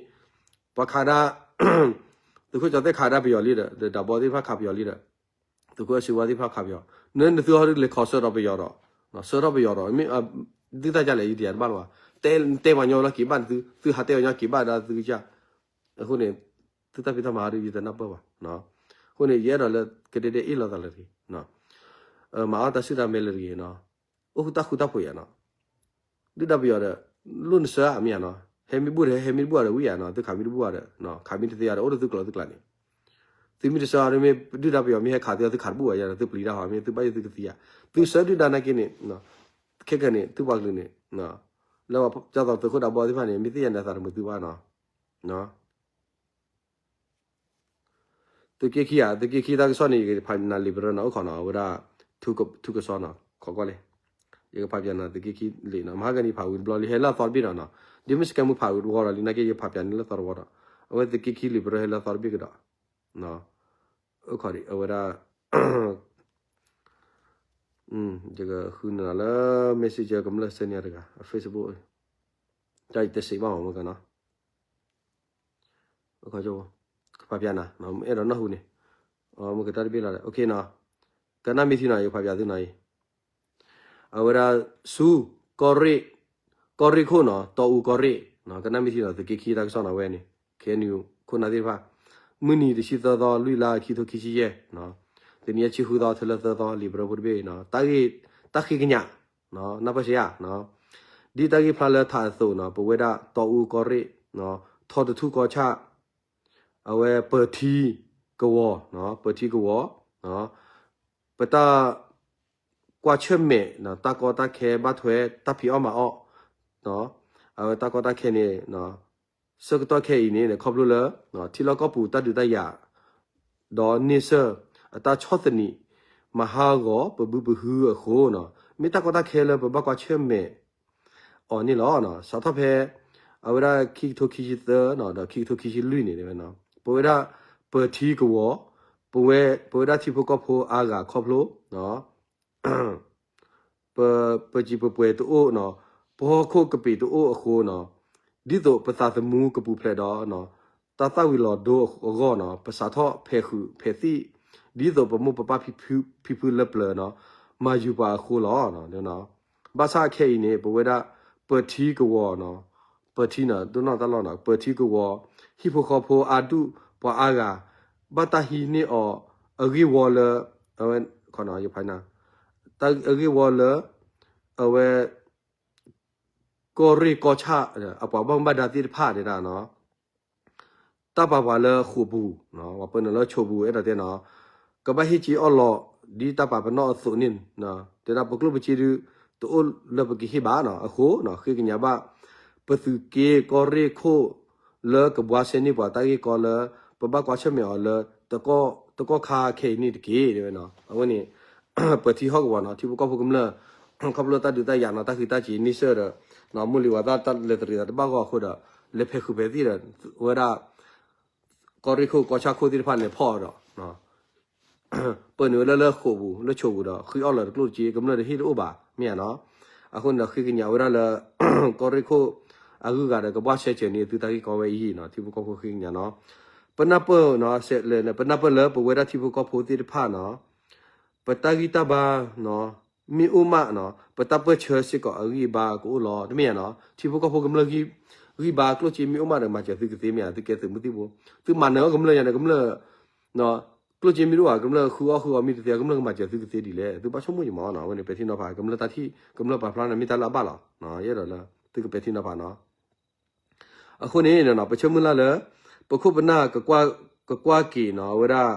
ပှၤခးဒၣ် သုးခိၣ်ကၠီၤသဲးခးဒၣ်ပယီၤလံဒီး ဒီးဒးဘီသ့ၣ်တဖၣ်ခးပယီၤလံဒီး သုးခိၣ်အဲၣ်စူဝါသ့ၣ်တဖၣ်ခးပယီၤ, နသုဟီဒုးလဲၤခီဆၢဒီးပယီၤဒီး ဆှၢထီၣ်ပယီၤဒီး မ့ၢ် ဒုၣ်တၢ်ကလဲၣ် ယတယၤတဘၣ်လၢၤဘၣ်, တဲတဲပှၤညီလီၤက့ၤဘၣ်သု, သုဟးတဲပှၤညီက့ၤဘၣ်ဒီးသုကစၢ်, အဃိန့ၣ် သုတၢ်ဖံးတၢ်မၤဟီဒုးယတနၢ်ပၢၢ်ဘၣ်, အဃိန့ၣ် ယအဲၣ်ဒိးလၢကဒဲဒဲအ့ၣ်လိာ်သးလၢၤတဂ့ၤ, မၤအီၣ်တၢ်ဆူၣ်တၢ်မဲလၢၤတဂ့ၤနီၤ, အိၣ်ဃုတၢ်ဃူတၢ်ဖိးယါနီၤ, ဒုၣ်ဒါပယီၤဒီး လိၣ်နဆှၢဧါမ့ၢ်ဧါနီၤ, ဟဲမ့ၢ်ဘူၣ်ဒီး ဟဲမ့ၢ်ဘူၣ်ဒီးဝံဧါနီၤ, သုခးမ့ၢ်တဘူၣ်ဒီး ခးမ့ၢ်တသ့ဧါဒီး အိၣ်ဒီးသုကျိၤသုကျဲန့ၣ်, သုမ့ၢ်တဆှၢအီၤဒီးမ့ၢ် ဒုၣ်ဒါပယီၤမ့ၢ်ဟဲခးသု သုခးတဘူၣ်ဘၣ်ယါဒီး သုပျံၤတၢ်ဟီမ့ၢ် သုဘၣ်ယိၣ်သုကသံဧါ, သုဆှၢဒုၣ်ဒါနာ်က့န့ၣ်, ခဲကနံၣ်န့ၣ် သုပှၤကလုာ်န့ၣ်, လၢပှၤကၠီသီးသုးခိၣ်ဒးဘီသ့ၣ်တဖၣ်န့ၣ် မ့ၢ်သ့ၣ်ညါန့ၣ် အသးတမုာ်သုဘၣ်နီၤ သုးက့ခံဧါ, သုးက့ခံတၢ်ကစီၣ်န့ၣ် ယကဖးနၤလံာ်ပရၢနီၤ, အိၣ်ခိးနီၤ, အဝဲဒၣ် ထူကစီနီၤ, ခိးကွၢ်လံ, ယကဖးပၠးနၤသုးက့ခံလံာ်နီၤ, မဟါကနံၤဖးဝံၤတဘျီလံ ဟဲလၢအသီတဘ့ၣ်ဒီးနီၤ, ဒ်မ့ၢ်စကဲမူဖးဝံၤတဝီဒီးလံ နာ်က့ယဖးပၠးန့ၣ်လၢသီတဝီဒီး, အဝဲသုးက့ခံလံာ်ပရၢဟဲလၢအသီတဘ့ၣ်ကဒီး, အိၣ်ခိးဒံး အဝဲဒၣ် ယကဃုနၤလၢ messenger ကမျၢၢ်စ့ၢ်န့ၣ်တဂၤ Facebook တၢ်ယတစံးဘၣ်မးမ့ၢ်ကနီၤ ကဖးပၠးနၤ အဲၣ်ဒိးနၢ်ဟူန့ၣ် မ့ၢ်ကတၢၢ်တဘ့ၣ်လီၤ okay နီၤ ကနၣ်မ့ၢ်ထံနီၤ ယကဖးပၠးသုနီၤအံၤ အဝဲဒၣ် ဆူ ကီၢ်ရ့ၣ် ကီၢ်ရ့ၣ်ခိၣ်နီၤ တီအူကီၢ်ရ့ၣ် ကနၣ်မ့ၢ်ထံနီၤ သုးက့ခံတၢ်ကစီၣ်နီၤဝဲန့ၣ် ခဲအံၤ ခိၣ်နၢ်သ့ၣ်တဖၣ် မုၢ်နံၤတဆံသၢသီ လွံၢ်လါ ခံထိခံဆံယဲၢ် တနံၤအံၤ ဆံဃုသီ ထၢလၢသၢသီ လံာ်ပရၢဖိတဘ့ၣ်နီၤ တၢ်ဂ့ၢ် တၢ်ဃ့ကညး နၢ်ပၢၢ်ဆံးဧါ ဒ်တၢ်ဂ့ၢ်ဖျါလၢထးအသိးနီၤ ပဝဲဒၣ်တီအူကီၢ်ရ့ၣ် ထီတထူၣ်ကီၢ်ဆၣ် အဝဲပၢၤထံကဝီၤ ပၢၤထံကဝီၤ ပတၢ်ကွၢ်ဆၢၣ်မဲာ် တၢ်ကီတၢ်ခဲဘၣ်ထွဲ တၢ်ဖံးအီၣ်မၤအီၣ် အဝဲတၢ်ကီတၢ်ခဲန့ၣ် ဆၢကတီၢ်ခဲအံၤန့ၣ် ခီဖျိလၢ ထံလီၢ်ကီၢ်ပူၤတၢ်ဒုးတၢ်ယၤ ဒီးန့ဆၢၣ် အတၢ်ဆီၣ်သနံး မၤဟးဂီၤပဘုပဟုအဃိနီၤ မ့ၢ်တၢ်ကီတၢ်ခဲလၢပဘၣ်ကွၢ်ဆၢၣ်မဲာ် အီၤန့ၣ်လီၤ. စးထီၣ်ဖဲ အဝဲဒၣ်ခံကထိခံဆံသၢ ဒီးခံကထိခံဆံလွံၢ်န့ၣ် ပဝဲဒၣ် ပၢၤထံကဝီၤ ပဝဲ ပဝဲဒၣ်ထံဖိကီၢ်ဖိအါဂၤခီဖျိ ပ ပစံၣ်ပပှဲၤတအိၣ်နီၤ ပဟီၣ်ခိၣ်ကပံာ်တအိၣ်အဃိနီၤ ဒ်သိးပသးသမူကပူၤဖျဲးဒီး တၢ်သၣ်ဝံၤလီၤဒိအဂီၢ်နီၤ ပစးထီၣ်ဖဲးဃုာ်ဖဲးသံၣ် ဒ်သိးပမိၢ်ပပၢ်ဖံဖုလၢပျၢၤနီၤ မၤယုၤပှၤအဃိလီၤ. ဘၣ်ဆၣ်ခဲအံၤန့ၣ် ပဝဲဒၣ် ပထံကဝီၤနီၤ ပထံနီၤ ဒိၣ်နီၢ်တၢ်လီၢ်နီၤ ပထံကဝီၤ ဟံၣ်ဖိဃီဖိအါဒူၣ်ပှၤအါဂၤ ဘၣ်တၢ်ဟံးန့ၢ်အီၤ အဂ့ၢ်ဝီလၢ အဝဲ ယဖးနၤ အဂ့ၢ်ဝီလၢ အဝဲ ကီၢ်ရ့ၣ်ကီၢ်ဆၣ် အပှၤဘၣ်မူဘၣ်ဒါသ့ၣ်တဖၣ်န့ၣ်ဒၣ်နီၤ တၢ်ပာ်ပှၤလၢဃိာ်ပူၤ ပှၤပၢနုာ်လၢဆိးပူၤ အဲၣ်ဒိးတဲနီၤ ကဘၣ်ဟ့ၣ်က့ၤအီၣ်လီၤ ဒ်တၢ်ပာ်ပနီၣ်အသိးန့ၣ် တဲဒၣ်ပကျိၣ်ပစ့ဒု တအိၣ်လၢပကဟ့ၣ်ဘၣ်နီၤ အဃိ ဃ့ကညးဘၣ် ပသုးက့ကီၢ်ရ့ၣ်ခိၣ်လၢကဘှါဆှဲန့ၢ်ပှၤတၢ်ဂ့ၢ်ကီလၢ ပဘၣ်ကွၢ်ဆၢၣ်မဲာ်အီၤလၢ တကီၢ်ခါခဲအံၤန့ၣ်တက့ၢ် တဲဝဲနီၤ အဝဲန့ၣ် ပထံဟီၣ်ကဝီၤနီၤ ထံဖိကီၢ်ဖိကမျၢၢ် ခီဖျိတၢ်ဒုးတၢ်ယၤနီၤ တၢ်ဃံးတၢ်စ့ၤန့ဆၢၣ်ဒီး မိၢ်လံၤဝၤသၣ်တၢ်လဲၤတရံးသးတဘၣ်ဂီၢ်အဃိဒီး လဲၤဖဲးဃုာ်ဖဲးသံၣ်ဒီး ဝဲဒၣ် ကီၢ်ရ့ၣ်ခိၣ်ကီၢ်ဆၣ်ခိၣ်သ့ၣ်တဖၣ်လဲၤဖီၣ်ဒီး ပၢနုာ်ဝဲလၢလၢဃိာ်ပူၤ လၢဆိးပူၤဒီး ဃ့အီၣ်လီၤတကျိၣ်စ့ ကမျၢၢ်တဟ့ၣ်တအိၣ်ဘၣ် မ့ၢ်ဧါနီၤ အဃိန့ၣ်ဒီးဃ့ကညးဝဲဒၣ်လၢ ကီၢ်ရ့ၣ်ခိၣ် အဂုၤအဂၤဒီး ကဘှါဆှဲစၢၤန့ၢ်သုတၢ်ဂ့ၢ်ကီဝဲအံၤနီၤ ထံဖိကီၢ်ဖိဃ့ကညးနီၤ ပနၢ်ပၢၢ်နီၤ စဲးလဲၣ်န့ၣ် ပနၢ်ပၢၢ်လၢပဝဲဒၣ်ထံဖိကီၢ်ဖိသ့ၣ်တဖၣ်နီၤ ပတၢ်ဂံၢ်တၢ်ဘါနီၤ မ့ၢ်အိၣ်မးနီၤ ပတၢ်ပၢၢ်ဆၢစ့ၢ်ကီးအဂံၢ်အဘါကအိၣ်လီၤ တမ့ၢ်ဧါနီၤ ထံဖိကီၢ်ဖိကမျၢၢ် ဂံၢ်ဘါကျိၣ်စ့မ့ၢ်အိၣ်မးဒီး မၤစၢၤသုကသ့မ့ၢ်ဧါ သုကဲသုးမုၢ်သံၣ်ဘိ သုမၤနၢၤအီၣ်ကမျၢၢ်ယၤန့ၣ် ကမျၢၢ် ကျိၣ်စ့မ့ၢ်တအိၣ်ဘၣ် ကမျၢၢ်ဃုအီၣ်ဃုအီမ့ၢ်တသ့ ကမျၢၢ်ကမၤစၢၤသုကသ့ဒ်လဲၣ် သုဘၣ်ဆိကမိၣ်ယမီၤနီၤ အဝဲန့ၣ်ပဲာ်ထံနီၤဖး ကမျၢၢ်တၢ်ထံၣ် ကမျၢၢ်ပာ်ဖျါန့ၣ်မ့ၢ်တၢ်လၢအဘၣ်လီၤ ယအဲၣ်ဒိးလၢ သုကပဲာ်ထံနီၤဖးနီၤ အဃိန့ၣ်နီၤ ပဆၢမုၢ်လၢ်လၢ ပခိၣ်ပနၢ် ကကွၢ်က့ၤနီၤ အဝဲဒၣ်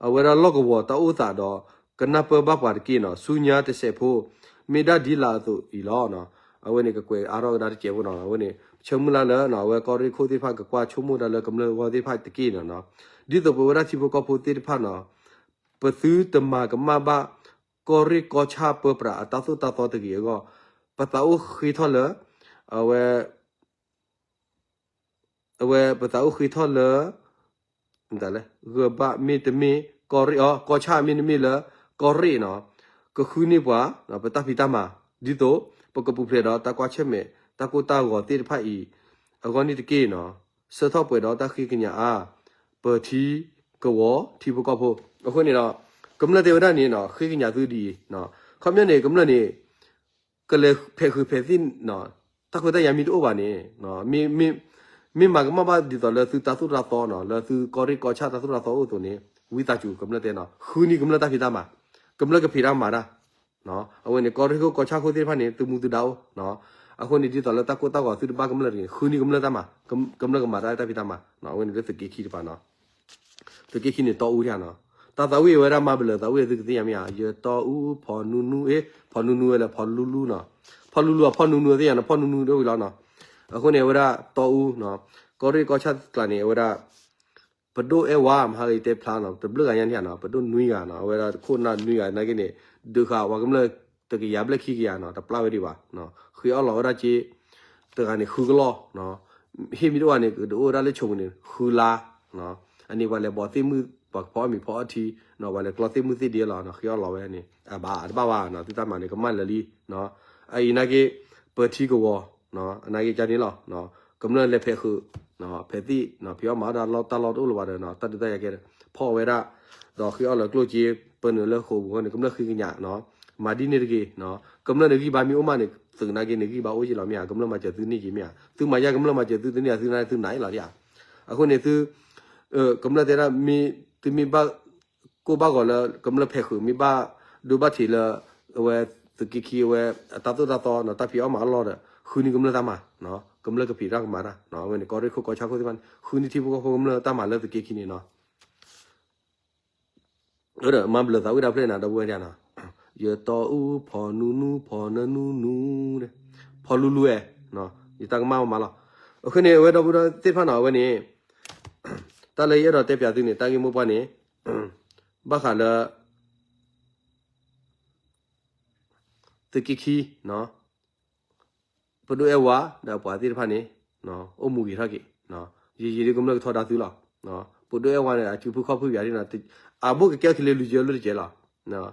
အဝဲဒၣ်လီၢ်ကဝီၤတၢ်အိၣ်သးဒီး ကနၢ်ပၢၢ်ဘၣ်ပှၤတက့ၢ်နီၤ ဆူညါတစဲးဖိ မ့ၢ်ဒၣ်ဒ်လာ်အသိးအံၤလီၤ. အဝဲန့ၣ်ကကွဲးအါထီၣ်ကဒါတစဲးဖိနီၤ အဝဲန့ၣ် ဆၢမုၢ်လၢ်လၢ အဝဲကီၢ်ရ့ၣ်ခိၣ်သ့ၣ်တဖၣ် ကကွၢ်ဆိကမိၣ်ဒၣ်လၢကမျၢၢ်ဂီၢ်သ့ၣ်တဖၣ်တက့ၢ်နီၤ ဒ်သိးပဝဲဒၣ်ထံဖိကီၢ်ဖိသ့ၣ်တဖၣ်နီၤ ပသုတမၤကမၣ်ဘၣ် ကီၢ်ရ့ၣ်ကီၢ်ဆၣ်ပၢပြးအတၢ်သိၣ်တၢ်သီတဂ့ၤအဂီၢ် ပသးအိၣ်ဃ့ထီၣ်လၢ အဝဲ အဝဲပသးအိၣ်ဃ့ထီၣ်လၢ မတၤလဲၣ် ဂၢၤဘၣ်မ့တမ့ၢ် ကီၢ်ရ့ၣ်အီၤ ကီၢ်ဆၣ်မ့တမ့ၢ်လၢ ကီၢ်ရ့ၣ်နီၤ ကဃုန့ၢ်ပှၤ ပတၢ်ဖံးတၢ်မၤ ဒ်သိး ပကပူၤဖျဲးဒီးတၢ်ကွၢ်ဆၢၣ်မဲာ် တၢ်ကိၢ်တၢ်ဂီၤသ့ၣ်တဖၣ်အံၤ အဂီၢ်န့ၣ်တက့ၢ်နီၤ ဆၢထီၣ်ပှဲၤဒီးတၢ်ဃ့ကညးအါ ပထံကဝီၤထံဖိကီၢ်ဖိ အဃိန့ၣ်ဒီး ကမျၢၢ်တဲဝဲဒၣ်န့ၣ်နီၤ ဃ့ကညးသုဒ်အံၤ ခီပညီန့ၣ် ကမျၢၢ်န့ၣ် ကလဲၤဖဲးဃုာ်ဖဲးသံၣ် တၢ်ခွဲးတၢ်ယာ်မ့ၢ်တအိၣ်ဘၣ်န့ၣ် မ့ၢ်မၤကမၣ်ဘၣ်ဒ်သိးလၢသုတၢ်သိၣ်တၢ်သီနီၤ လၢသုကီၢ်ရ့ၣ်ကီၢ်ဆၣ်တၢ်သိၣ်တၢ်သီအိၣ်အသိးန့ၣ် ဝံသးစူၤကမျၢၢ်တဲနီၤ ဃုန့ၢ်ကမျၢၢ်တၢ်ဖံးတၢ်မၤ ကမျၢၢ်ကဖံးတၢ်မၤတၢ် အဝဲန့ၣ် ကီၢ်ရ့ၣ်ခိၣ်ကီၢ်ဆၣ်ခိၣ်သ့ၣ်တဖၣ်န့ၣ် သုမူသုဒါအိၣ် အဃိန့ၣ် ဒ်သိးလၢတၢ်ကိၢ်တၢ်ဂီၤသုတဘၣ်ကမျၢၢ်တဂ့ၤ ဃုန့ၢ်ကမျၢၢ်တၢ်မၤ ကမျၢၢ်ကမၤတၢ်တၢ်ဖံးတၢ်မၤ အဝဲန့ၣ်လၢသုးက့ခံတပၤနီၤ သုးက့ခံန့ၣ် တီအူဒၣ်နီၤ တၢ်သးဝံၣ်ဝဲဒၣ်မၤဘလၢၤသးဝံၣ်သုကသ့ၣ်ညါမ့ၢ်ဧါ ယတီအူ ဖီနူနူ အ့ ဖီနူနူဝဲလၢဖီလူလူနီၤ ဖီလူလူအဖီနူနူသ့ၣ်ညါနီၤ ဖီနူနူဒ်ဝံၤလီၤနီၤ အဃိန့ၣ် အဝဲဒၣ်တီအူနီၤ ကီၢ်ရ့ၣ်ကီၢ်ဆၣ်ကျါန့ၣ် အဝဲဒၣ် ပဒိၣ်အဲၣ်ဝါ မဟါဂ့ၤတဲဖျါနီၤ တဘျုးဂၤညါန့ၣ်နီၤ ပဒိၣ်နွံဂၤနီၤ အဝဲဒၣ်ခိၣ်နၢ်နွံဂၤနာ်က့န့ၣ် ဒုးဃာ်ပှၤကမျၢၢ်တကယၤဘျဲၣ်ခံကယၤနီၤ တပျၢ်ဝဲဒံးဘၣ် ဃ့အီၣ်လီၤဝဲဒၣ်က့ တဂၤန့ၣ် ဃုကလီၢ် ဟ့ၣ်မ့ၢ်တအိၣ်ဘၣ်န့ၣ် ကဒုးအိၣ်ဝဲဒၣ်လၢဆိကမိၣ်န့ၣ် ဃုလါ အန့ၣ်ပှၤလဲၤဘီးသ့ၣ်မုၣ် ပှၤကဖီအီၣ်မ့ၤဖီအီၣ်ထံ ပှၤလဲၤကျီသ့ၣ်မုၣ်သ့ၣ်ဒ့လီၤ ဃ့အီၣ်လီၤဝဲန့ၣ် အဘၣ်တဘၣ်ဘၣ်နီၤ သုတၢ်မၤန့ၣ် ကမၣ်လၢာ်လံ အအံၤနာ်က့ ပထံကဝီၤ အနာ်က့ကန့ၣ်လီၤ ကမျၢၢ်လဲၤဖဲးဃုာ် ဖဲးသံၣ် ဖံးအီၣ်မၤအီၣ်ဒၣ်လီၢ်တၢ်လီၢ်တအိၣ်လၢၤဘၣ်ဒီး တၢ်ဒုးတၢ်ယၤကဲ ဖီၣ်ဝဲဒၣ် ဒီးဃ့အီၣ်လီၤကျိၣ်စ့ ပၢနုာ်လၢဃိာ်ပူၤန့ၣ် ကမျၢၢ်ဃ့ကညး မၤဒ်န့ၣ်တဂ့ၤ ကမျၢၢ်န့ၣ်ဂံၢ်ဘါမ့ၢ်အိၣ်မးန့ၣ် သုးနာ်က့န့ၣ်ဂံၢ်ဘါအိၣ်က့ၤလီၤမ့ၢ်ဧါ ကမျၢၢ်မၤစၢၤသုန့ၢ်က့ၤမ့ၢ်ဧါ သုမၤယါကမျၢၢ်မၤစၢၤသုတန့ၢ်ဧါ သုနာ်သုနာ်အံၤလီၤဒ်ဧါ အဃိန့ၣ်သု ကမျၢၢ်တဲဒၣ် သုမ့ၢ်ဘၣ် ကိၢ်ဘၣ်ဂီၤလၢ ကမျၢၢ်ဖဲးဃုာ် မ့ၢ်ဘၣ်ဒိဘၣ်ထံးလၢ အဝဲသုးက့ခံအဝဲ အတၢ်သိၣ်တၢ်သီနီၤ တၢ်ဖံးအီၣ်မၤအီၣ်လီၢ်ဒီး ဃုန့ၢ်ကမျၢၢ်တၢ်မၤ ကမျၢၢ်ကဖံးတၢ်ကမၤတၢ် အဝဲန့ၣ် ကီၢ်ရ့ၣ်ခိၣ်ကီၢ်ဆၣ်ခိၣ်သ့ၣ်တဖၣ်န့ၣ် ဃုန့ၢ်ထံဖိကီၢ်ဖိကမျၢၢ်တၢ်မၤလၢသုးက့ခံန့ၣ်နီၤ ဒီးမၤဘျုးသးဝံၣ်တၢ်ဖျၢၣ်နၤ ဒီပုၢ်ဝဲၢ်ဒ်နီၤ ယတီအူ ဖီနူနူ ဖီနနူနူ ဖီလူလူဝဲ ယတၢ်ကမၣ်မၤလီၤ အဃိန့ၣ် အဝဲဒီပုၢ်ဒီဝဲၢ်သ့ၣ်တဖၣ်နီၤ အဝဲန့ၣ် တၢ်လၢယအဲၣ်ဒိးတဲပၠးသုန့ၣ် တၢ်ဂ့ၢ်မိၢ်ပှၢ်န့ၣ် ဘၣ်ဃးလၢ သုးက့ခံ ပဒိၣ်အဲၣ်ဝါ ဒီးပှၤသ့ၣ်တဖၣ်န့ၣ် အိၣ်မူဂ့ၤထီၣ်က့ၤ ယံာ်ယံာ်ဒ်ကမျၢၢ်ကထီဒါသုလီၤ ပဒိၣ်အဲၣ်ဝါန့ၣ် အစုဖုခီၣ်ဖုပၠးဒ်နီၤ အဘိၣ်ကကဲထီၣ်က့ၤလၢလူၤကၠဲလၢတကဲလီၤ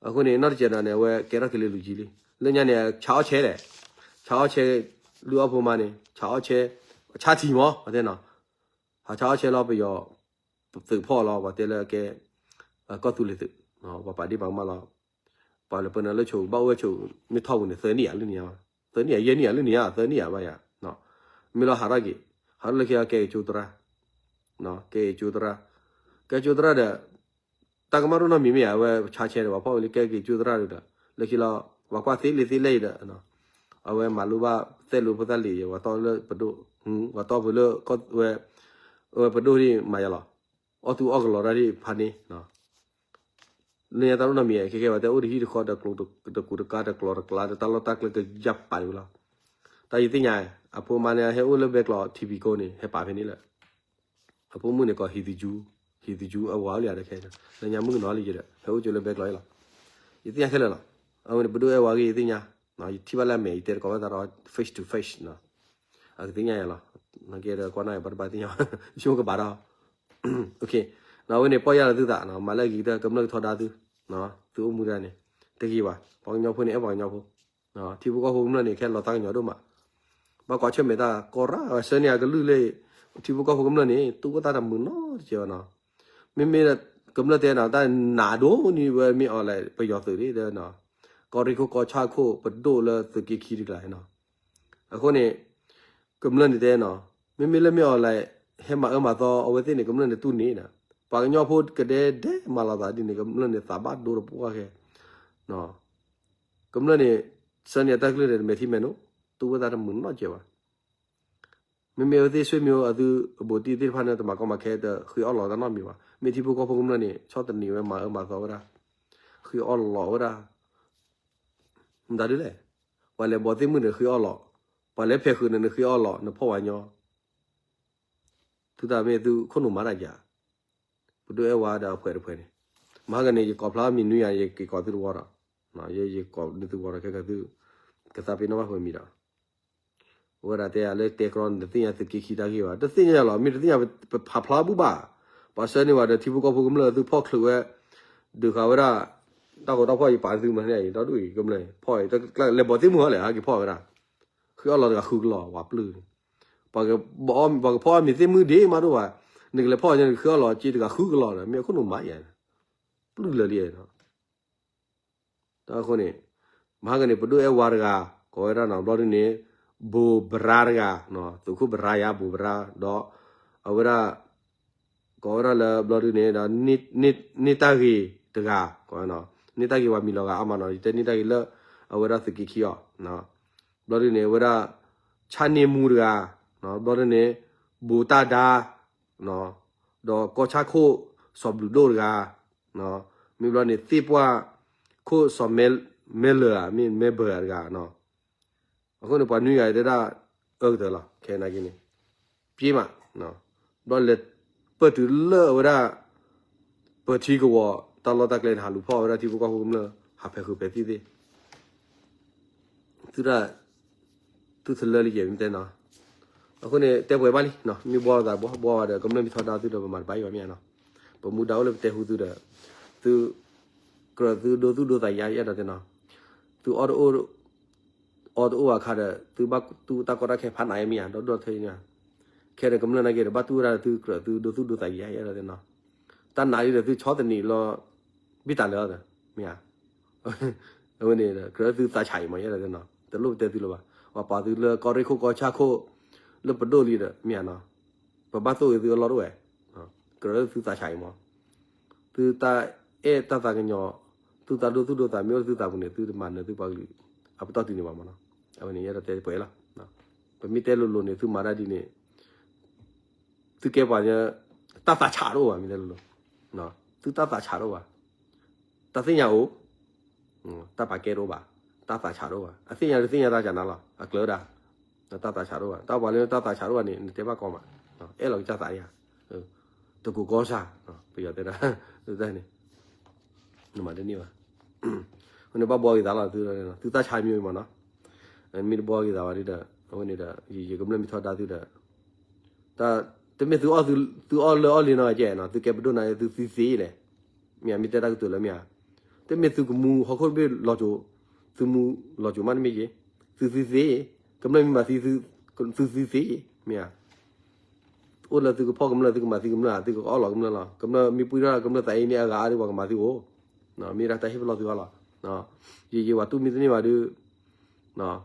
အဃိန့ၣ် နီၢ်တကဲးဒီးန့ၣ် အဝဲကဲထီၣ်က့ၤလၢလူၤကၠဲလံ လၢညါန့ၣ် ဆါအီၣ်ဆဲလဲၣ် ဆါအီၣ်ဆဲ လုၢ်အီၣ်ဖိမါန့ၣ် ဆါအီၣ်ဆဲ ဆါထံမီၤ တဲနီၤ ဟးဆါအီၣ်ဆဲလီၤပယီၤ သုးဖီၣ်လီၤ ပှၤတဲလၢအကဲ ကီၢ်သူလ့ၤသုး, ပှၤပာ်ဒ့ၣ်ပာ်ကမၣ်လီၤ. ပှၤလၢပနၢ်လၢဆိးဘၣ်အိၣ်ဝဲဆိး မ့ၢ်ထီၣ်ပူၤန့ၣ် သၢနံၣ်ယၤလွံၢ်နံၣ်ယၤ, သၢနံၣ်ယၤယဲၢ်နံၣ်ယၤလွံၢ်နံၣ်ယၤ သၢနံၣ်ယၤဘၣ်ယၤ, မ့ၢ်လီၤဟးထီၣ်က့ၤ, ဟးထီၣ်လၢခံကဲက့ၤကၠိသရၣ်, ကဲက့ၤကၠိသရၣ်, ကဲကၠိသရၣ်ဒီး တၢ်ကမၣ်တအိၣ်နီတမံၤမ့ၢ်ယၤ အဝဲဆါဆဲဒီး ပှၤဖီၣ်ဝဲလၢကဲက့ၤကၠိသရၣ်ဒီး လၢခံလီၤ ပှၤကွၢ်သ့လံာ်သ့လဲၢ်အံၤဒီး အဝဲမၤလိဘၣ်သဲလိာ်ဖိသၣ်လံာ်ယဲ ပှၤတီလၢပဒိၣ်, ပှၤတီဖုလၢ ဝဲပဒိၣ်ဒ်မၤယၤလီၤ. အီၣ်သူအီၣ်ကလီတၢ်ဒ်ဖးန့ၣ် လၢညါတၢ်တအိၣ်နီတမံၤ ခဲကဲဝဲတဲအိၣ်တဟံၣ်တဃီ တကူးတကၤ တကျိၤတကျါ တၢ်လီၢ်တၢ်ကျဲကယၢ်ပာ်ဒံးလီၤ. တၢ်ယသ့ၣ်ညါ အဖိမါန့ၣ် ဟဲအိၣ်လၢဘဲကျိးထံဖံးကိန့ၣ် ဟဲပာ်ဖဲန့ၣ်လၢ အဖိမုၣ်န့ၣ်ကိးဟံးသယူ, ဟံးသယူအဝၤအိၣ်လံဒီးခဲ လၢညါမုၣ်ကနီၤလံယဲဒီး ဟဲအိၣ်ကၠိလၢဘဲကျိးအံၤလီၤ. ယသ့ၣ်ညါခဲလၢာ်လီၤ. အဝဲန့ၣ် ပဒိၣ်အဲၣ်ဝါဂ့ၢ်ယသ့ၣ်ညါ, ယထံၣ်ဘၣ်လၢအမဲာ် ယတဲတကိးဘၣ်သးဒီး face to face နီၤ, အကသ့ၣ်ညါယၤလီၤ. နကဲဒီးကွၢ်နၢ်ယၤ ဘၣ်တဘၣ်သ့ၣ်ညါ ယိကဘၣ်ဒီး အဝဲန့ၣ် ပီၢ်ယၢ်လီၤသုသး မၤလၢအဂ့ၤကတၢၢ် ကမျၢၢ်ကထီဒါသု, သုအိၣ်မူတၢ်န့ၣ် တဂ့ၤဘၣ်. ပှၤကညီဖိန့ၣ် အဲၣ်ပှၤကညီဖိ, ထံဖိကီၢ်ဖိကမျၢၢ်န့ၣ် ခဲလီၤသးကညီၤဒိၣ်မး, ဘၣ်ကွၢ်ဆၢၣ်မဲာ်တၢ်ကီရၣ် ဝဲဆှၢန့ၢ်အကလုၢ်လၢ ထံဖိကီၢ်ဖိကမျၢၢ်န့ၣ် တူၢ်ဝဲသးတမုာ်နီတစဲးဘၣ်နီၤ. မ့မ့ၢ်ကမျၢၢ်တဲနီၤ တၢ်နးဒိၣ်န့ၣ်ဝဲမ့ၢ်အီၤလဲၣ် ပယီၤသုးဒ်ဒီး ကီၢ်ရ့ၣ်ခိၣ်ကီၢ်ဆၣ်ခိၣ်ပဒိၣ်လၢသုးက့ခံတကျါနီၤ. အဃိန့ၣ် ကမျၢၢ်န့ၣ်တဲနီၤ မ့မ့ၢ်လၢမ့ၢ်အီၤလဲၣ် ဟဲမၤအၢမၤသီအဝဲသ့ၣ်န့ၣ် ကမျၢၢ်န့ၣ်တူၢ်န့ၣ်နီၤ. ပှၤကညီဖိကဒဲဒဲမၤလီၤသးဒ်န့ၣ် ကမျၢၢ်န့ၣ်သးဘၣ်ဒိတပှၢ်ခဲ ကမျၢၢ်န့ၣ် ဆှၢန့ၢ်အတၢ်ကလုၢ်န့ၣ် တမဲာ်ထံမဲာ်နိ တူၢ်ဝဲသးတမုာ်နီတစဲးဘၣ်. မ့မ့ၢ်အဝဲသ့ၣ်ဆွေမျိုးအသုအဘူးတံၢ်သ့ၣ်တဖၣ်န့ၣ် တမၤကီမၤခဲ တဃ့အီၣ်လီၤတၢ်နီတမံၤဘၣ်. မ့ၢ်ထံဖိကီၢ်ဖိကမျၢၢ်န့ၣ် ဆီၣ်သနံးဝဲမၤအၢမၤသီဝဲဒၣ်, ဃ့အီၣ်လီၤဝဲဒၣ် မတၤဒ်လဲၣ်, ပှၤလဲၤဘီသ့ၣ်မုၣ်န့ၣ်ဃ့အီၣ်လီၤ, ပှၤလဲၤဖဲးဃုာ်န့ၣ်နဃ့အီၣ်လီၤ နဖီၣ်ဝဲညီ သုတၢ်မ့ၢ်သုခိၣ်နူာ်မၤတၢ်ယၤ, ပဒိၣ်အဲၣ်ဝါဒီးအဖှဲးတဖှဲးန့ၣ်, မဟါကန့ၣ် ယကိးဖျါမံၤနွံယၤ ယက့ၤကိးသုတဝီဒီး, ယကိးနသုတဝီဒီး ခဲကသု ကသးပ့ၤနီၣ်ဘၣ်ဖဲမံၤဒီး အဝဲဒၣ်တဲယၤလၢတဲကြီန့ၣ် တသ့ၣ်ညါသုးက့ခံတၢ်ဂ့ၢ်ဘၣ်, တသ့ၣ်ညါလီၤ မ့ၢ်တသ့ၣ်ညါ ပဖးဖျါဘူၣ်ဘၣ်, ပှၤဆှၢန့ၢ်ဝဲဒီးထံဖိကီၢ်ဖိကမျၢၢ်သုဖီၣ်ချုးဝဲ, ဒုးဃာ်ဝဲဒၣ်, တၢ်ဂီၤတၢ်ဖီၣ် ယပာ်သုမၤန့ၣ် ဒီဒူၣ်အံၤ ကမျၢၢ်ဖီၣ်အံၤ လဲၤဘီသ့ၣ်မုၣ်ဟီလဲၣ် ဟဲက့ၤဖီၣ်ဝဲဒၣ်, ဃ့အီၣ်လီၤတဂၤဃုကလီၤ ဝၤပျုၢ်န့ၣ်, ပှၤကဖီၣ်အီၣ်မ့ၤသ့ၣ်မုၣ်ဒ့မးဒိၣ်ဘၣ်, နကလဲၤဖီၣ်ညါနဃုအီၣ်လီၤစ့တဂၤဃုကလီၤဒီး မ့ၢ်အခိၣ်နူာ်မၤယၤ, ပျုၢ်လၢာ်လံ တၢ်အဃိန့ၣ်, မဟါကန့ၣ် ပဒိၣ်အဲၣ်ဝါတဂၤ ကိးဝဲဒၣ်နီၤ ဘျီဒုန့ၣ်, ဘိးဘရါတဂၤ, သုးခိၣ်ဘရါယါ ဘိးဘရါ ဒီး အဝဲဒၣ် ကိးဝဲဒၣ်လၢဘျီဒုန့ၣ်ဒီး န့ၢ်တၢ်ဂ့ၤတဂၤ, န့ၢ်တၢ်ဂ့ၤဝဲမံၤလီၤဂာ်အါမးနီၤ ယတဲန့ၢ်တၢ်ဂ့ၤလၢ အဝဲဒၣ်သုးက့ခံအီၤ, ဘျီဒုန့ၣ် အဝဲဒၣ် ဆၣ်န့ၢ်မူတဂၤ, ဘျီဒုန့ၣ် ဘိးတၢ်ဒါ ဒီးကီၢ်ဆၣ်ခိၣ်စီၤဘျုးဒိၣ်တဂၤ, မ့ၢ်ဘျီန့ၣ် သ့ၣ်ပှၢ်ခိၣ်စီၤမဲလၢာ်ဧါ မ့ၢ်မဲဘၢၢ်ဧါတဂၤ, အဃိန့ၣ် ပှၤနွံဂၤတဲဒၣ် အၢကတၢၢ်လီၤ ခဲနာ်က့န့ၣ် ပျ့မး, ဘျီလဲၤပၢၢ်တုၤလၢအဝဲဒၣ် ပၢၤထံကဝီၤ တၢ်လီၢ်တၢ်ကျဲန့ၣ် ဟးလူၤဖီၣ်ဝဲဒၣ်ထံဖိကီၢ်ဖိကမျၢၢ် ဟးဖဲးဃုာ်ဖဲးသံသ့ၣ် သုတၢ် သုထလၢလံယဲၢ်မ့ၢ်တဲနီၤ, အဃိန့ၣ် တဲပှဲၤဘၣ်လံ, မ့ၢ်ဘှီသးဘှီ ဘှီဝဲဒီး ကမျၢၢ်မ့ၢ်ထီဒါသုဒီးပမၤတဘၣ်ယံၤဘၣ်မ့ၢ်ဧါနီၤ, ပမူဒါအိၣ်လၢပတဲဟူသုဒီး သု ကြၢးသုဒိသူၣ်ဒိသးယၤ ယအဲၣ်ဒိးတဲနီၤ, သုအီၣ်တအိၣ် အီတအိၣ်အခါဒီး သုဘၣ်တူၢ်တၢ်ကီတၢ်ခဲဖးနးအံၤမ့ၢ်ဧါ ဒီဒိၣ်ထဲန့ၣ်, ခဲဒီးကမျၢၢ်နာ်က့ဒီး ဘၣ်တူၢ်ဝဲဒၣ်သုကြၢးသုဒိသူၣ်ဒိသးယၤ ယအဲၣ်ဒိးတဲနီၤ, တၢ်နာ်လံဒီးသုဆီတနံၤလီၤ ဘံၣ်တၢ်လၢအီၤ မ့ၢ်ဧါ, အဝဲန့ၣ်ဒီး ကြၢးသုသးဆးအံၤမ့ၢ် ယအဲၣ်ဒိးတဲနီၤ တလိၣ်ပတဲသုလၢၤဘၣ်, ပှၤပာ်သုလၢကီၢ်ရ့ၣ်ခိၣ်ကီၢ်ဆၣ်ခိၣ် လၢပဒိၣ်လံဒီး မ့ၢ်ဧါနီၤ, ပဘၣ်သိၣ်ဂ့ၤသုအလီၢ်တအိၣ်ဝဲ, ကြၢးသုသးဆးအံၤမ့ၢ် သုတၢ်အဲၣ်တၢ်သးကညီၤ သုတၢ်ဒိသူၣ်ဒိသးမ့ၢ်အိၣ်လၢသုသးပူၤန့ၣ် သုတမၤနၢၤသုပှၤကလုာ် အပတီၢ်တုၤန့ၣ်ဘၣ်မ့ၢ်နီၤ, အဝဲန့ၣ် ယအဲၣ်ဒိးတဲပှဲၤလီၤ, ပမ့ၢ်တဲလိၤလိၤန့ၣ် သုမၤတၢ်ဒ်န့ၣ် သုကဲပှၤ တၢ်သးဆးတအိၣ်ဘၣ် မ့ၢ်တဲလိၤလိၤ, သုတၢ်သးဆးတအိၣ်ဘၣ်, တၢ်သ့ၣ်ညါအိၣ် တၢ်ပာ်ကဲတအိၣ်ဘၣ်, တၢ်သးဆးတအိၣ်ဘၣ်, အသ့ၣ်ညါတသ့ၣ်ညါတၢ်ကနၤလီၤ အကျၢၤဒၣ်, တၢ်သးဆးတအိၣ်ဘၣ်, တၢ်ပှၤလၢတၢ်သးဆးတအိၣ်ဘၣ်န့ၣ် နတဲဘၣ်ကီမး, အဲၣ်လီၤကစၢ်သးယါ, တကူးကီစၢ်, ပယီၤတဲဒၣ်, တၢ်န့ၣ် နမၤတန့ၢ်ဘၣ်, အဃိန့ၣ်ဘၣ်ဘှီဂ့ၤသးလီၤ သု, သုတၢ်ဆါမ့ၢ်မ့ၢ်နီၤ, မ့ၢ်တဘှီဂ့ၤသးဘၣ်ဒီး အဝဲန့ၣ်ဒီး ယကမျၢၢ်မ့ၢ်ထီဒါသုဒီး တမ့ၢ်သုအီၣ်လၢအီၣ်လံနီၤကဲနီၤ သုကဲပဒိၣ်နၤ သုသံသ့လဲၣ်, မ့ၢ်ဧါ မ့ၢ်တဲတၢ်ကတိၤလၢမ့ၢ်ဧါ, တမ့ၢ်သုကမူဟီၣ်ခိၣ်တဘ့ၣ်လီၤစိၤ, သုမူလီၤစိၤမးတမ့ၢ်က့, သုသံသ့, ကမျၢၢ်မ့ၢ်ဘၣ်သံ, သုသံသ့, မ့ၢ်ဧါ, သု အိၣ်လၢသုကဖီၣ်ကမျၢၢ် သုကမၤသံကမျၢၢ် သုကအီၣ်လီၤကမျၢၢ်လီၤ. ကမျၢၢ်မ့ၢ်ပှံၢ်ထီၣ်ကမျၢၢ်သးအံၤန့ၣ် အဂၤအါဒုးပှၤကမၤသုအိၣ်, မ့ၢ်ဒၣ်တၢ်ဟ့ၣ်ပလီၢ်သုအါလီၤ. ယယံာ်ဝဲတူၢ်မံသန့ၢ်ဘၣ်ဒုး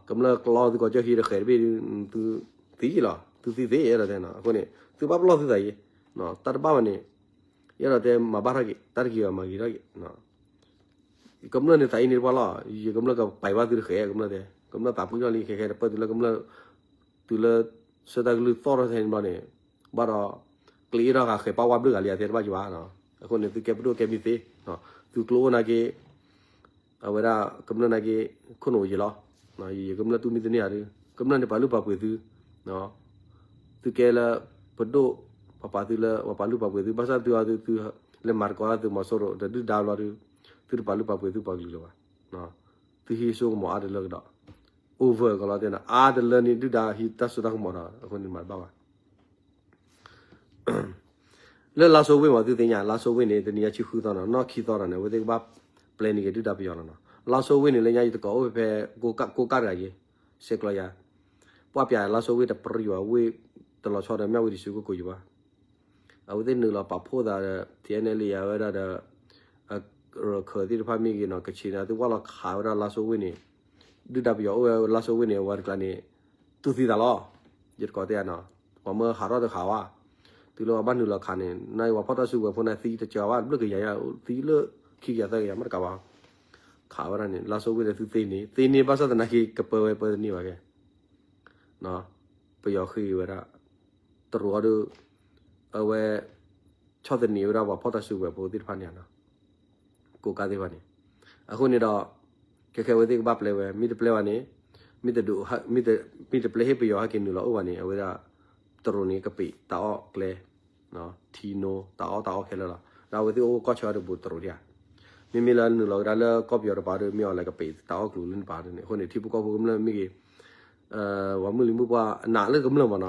ကမျၢၢ်ကလီသုကီၢ်ကၠီၣ်ဟံၣ်တဃဲးတဘ့ၣ်ဒုး သုသံလီၤ သုသံသ့အဲၣ်ဒိးတဲနီၤ. အဃိန့ၣ် သုဘၣ်ပလီၢ်သုသးအံၤ တၢ်တဘၣ်ဘၣ်န့ၣ် အဲၣ်ဒိးတဲမၤဘၣ်ထီၣ်က့ၤ တၢ်တက့ၤဘၣ်မၤဂ့ၤထီၣ်က့ၤ ကမျၢၢ်န့ၣ်သးအံၤန့ၣ်တပှၢ်လီၤ. ယကမျၢၢ်ကပာ်ဘၣ်သုတဃဲး ကမျၢၢ်တဲ ကမျၢၢ်သးပှံၢ်ထီၣ်လံ ခဲခဲတပၢၢ်တုၤလၢကမျၢၢ် တုၤလၢဆၢတၢ်ကလုၢ်သီၣ်ထီၣ်ထဲန့ၣ်ဘျီန့ၣ် ဘၣ်ဒီး ကျ့အ့ၣ်ထီၣ်ဃာ်ဃဲၤပၣ်ဝါဘျုးဂၤလံ အတဲတဘၣ်ကဘၣ် အဃိန့ၣ် သုကဲပဒိၣ်ကဲမံသ့ သုကျိအိၣ်နာ်က့ အဝဲဒၣ်ကမျၢၢ်နာ်က့ ခိၣ်နူာ်ယံာ်လီၤ. ယကမျၢၢ်တူၢ်မံသန့ၢ်ဧါဒုး ကမျၢၢ်န့ၣ်ပာ်လုၢ်ပာ်ပှ့ၤသု သုကဲလၢ ပဒိၣ် ပပာ်သုလၢ ပပာ်လုၢ်ပာ်ပှ့ၤသု ဘၣ်ဆၣ်သုအီၤသု သုလဲၤမၤသကိးသုမီၤစိရိၤ ဒီးဒုၣ်ဒါဘျီဒုး သုတပာ်လုၢ်ပာ်ပှ့ၤသုပှၤကလုာ်လၢၤဘၣ်. သုဟံးစိကမီၤအါတလၢကဒီး over ကလီၤတဲနၤ အါတလၢန့ၣ် ဒုၣ်ဒါဟံးတၢ်စိတၢ်ကမီၤဒီး အဃိန့ၣ်မၤတဘၣ်ဘၣ် လၢလါစိဝ့ၢ်မး သုသ့ၣ်ညါ လါစိဝ့ၢ်န့ၣ် တနံၤညါဆံဃုသီနီၤ နီၢ်ခံသီဒီးန့ၣ် အဝဲသ့ၣ်ကဘၣ်ပျဲန့ၢ်က့ၤဒုၣ်ဒါပယီၤလီၤနီၤ. လါစိဝ့ၢ်န့ၣ် လၢညါယတကိးအိၣ်ဖဲဖဲ ကိးကၣ်တဂၤယ့ ဆဲးကျိးယၤ ပှၢ်ပၠးလါစိဝ့ၢ်တပြံၤဝဲ ဝ့ၢ်တလီၤဆီဒီး မၠၣ်ဝတံၤစုကိၢ်ကိၢ်ယံၤဘၣ်. အဝဲသ့ၣ်နုာ်လီၤပာ်ဖှိၣ်သးဒီး ထံအဲၣ်နဲၣ်လံယၤဝဲဒၣ်ဒီး ရခၢၣ်သ့ၣ်တဖၣ်မ့ၢ်ဂ့ၤနီၤ ကချ့ၣ်န့ၣ် သုဝၢ်လီၤခးဝဲဒၣ်လါစိဝ့ၢ်န့ၣ် ဒုၣ်ဒါပယီၤအိၣ်ဝဲလါစိဝ့ၢ်န့ၣ် အဝဲတကျါန့ၣ် တူၢ်သံသးလီၤ. ယတကိးတဲဧါနီၤ ပှၤမၢဟးထီၣ်တခးဝဲ တုၤလၢပှၤဘၣ်နုာ်လီၤခးန့ၣ် နဝဲပှၤဖီၣ်တၢ်စုကဝဲၤဖိန့ၣ် သံတစှၤဘၣ် ဘျုးကယၤညါ သံလၢခံကယၤသၢကယၤမ့ၢ်တကးဘၣ် ခးဝဲဒၣ်န့ၣ် လါစိဝ့ၢ်န့ၣ် သုသ့န့ၣ် သ့န့ၢ်ဘၣ်ဆၣ်သနာ်က့ ကပၢဝဲပၢတန့ၢ်ဘၣ်ကဲ ပယီၤဃ့ဝဲဒၣ် တရူးအီၤဒီး အဝဲ ဆီၣ်သနံးဝဲဒၣ်ပှၤဖီၣ်တၢ်စုကဝဲၤဖိသ့ၣ်တဖၣ်န့ၣ်နီၤ ကိးကၣ်သ့ၣ်တဖၣ်န့ၣ် အဃိန့ၣ်ဒီး ခဲခဲဝဲသ့ၣ်ကဘၣ်ပျဲဝဲ မ့ၢ်တပျဲဘၣ်န့ၣ် မ့ၢ်တဒုး မ့ၢ်တပျဲဟ့ၣ်ပယီၤဟဲက့ၤနုာ်လီၤအိၣ်ဘၣ်န့ၣ် အဝဲဒၣ် တရူးန့ၣ် ကပံာ်တၢ်အီၣ်ကျဲ ထံနိ တၢ်အီၣ်တၢ်အီခဲလၢာ်လီၤ. ဒီးအဝဲသ့ၣ်အိၣ်ကီၢ်ဆၢတဘူးတရူးဒံးဧါ မ့မ့ၢ်လၢနုာ်လီၤကဒါလၢကီၢ်ပယီၤတပၤဒီး မ့ၢ်အီၤလဲၤကပံာ်တၢ်အီၣ်ကျိၤလၢနပၤန့ၣ် အဃိန့ၣ် ထံဖိကီၢ်ဖိကမျၢၢ်မ့ၢ်ဂ့ၤ ပှၤမုၢ်လံၤမုၢ်ပှၢ် နာ်လၢကမျၢၢ်မးနီၤ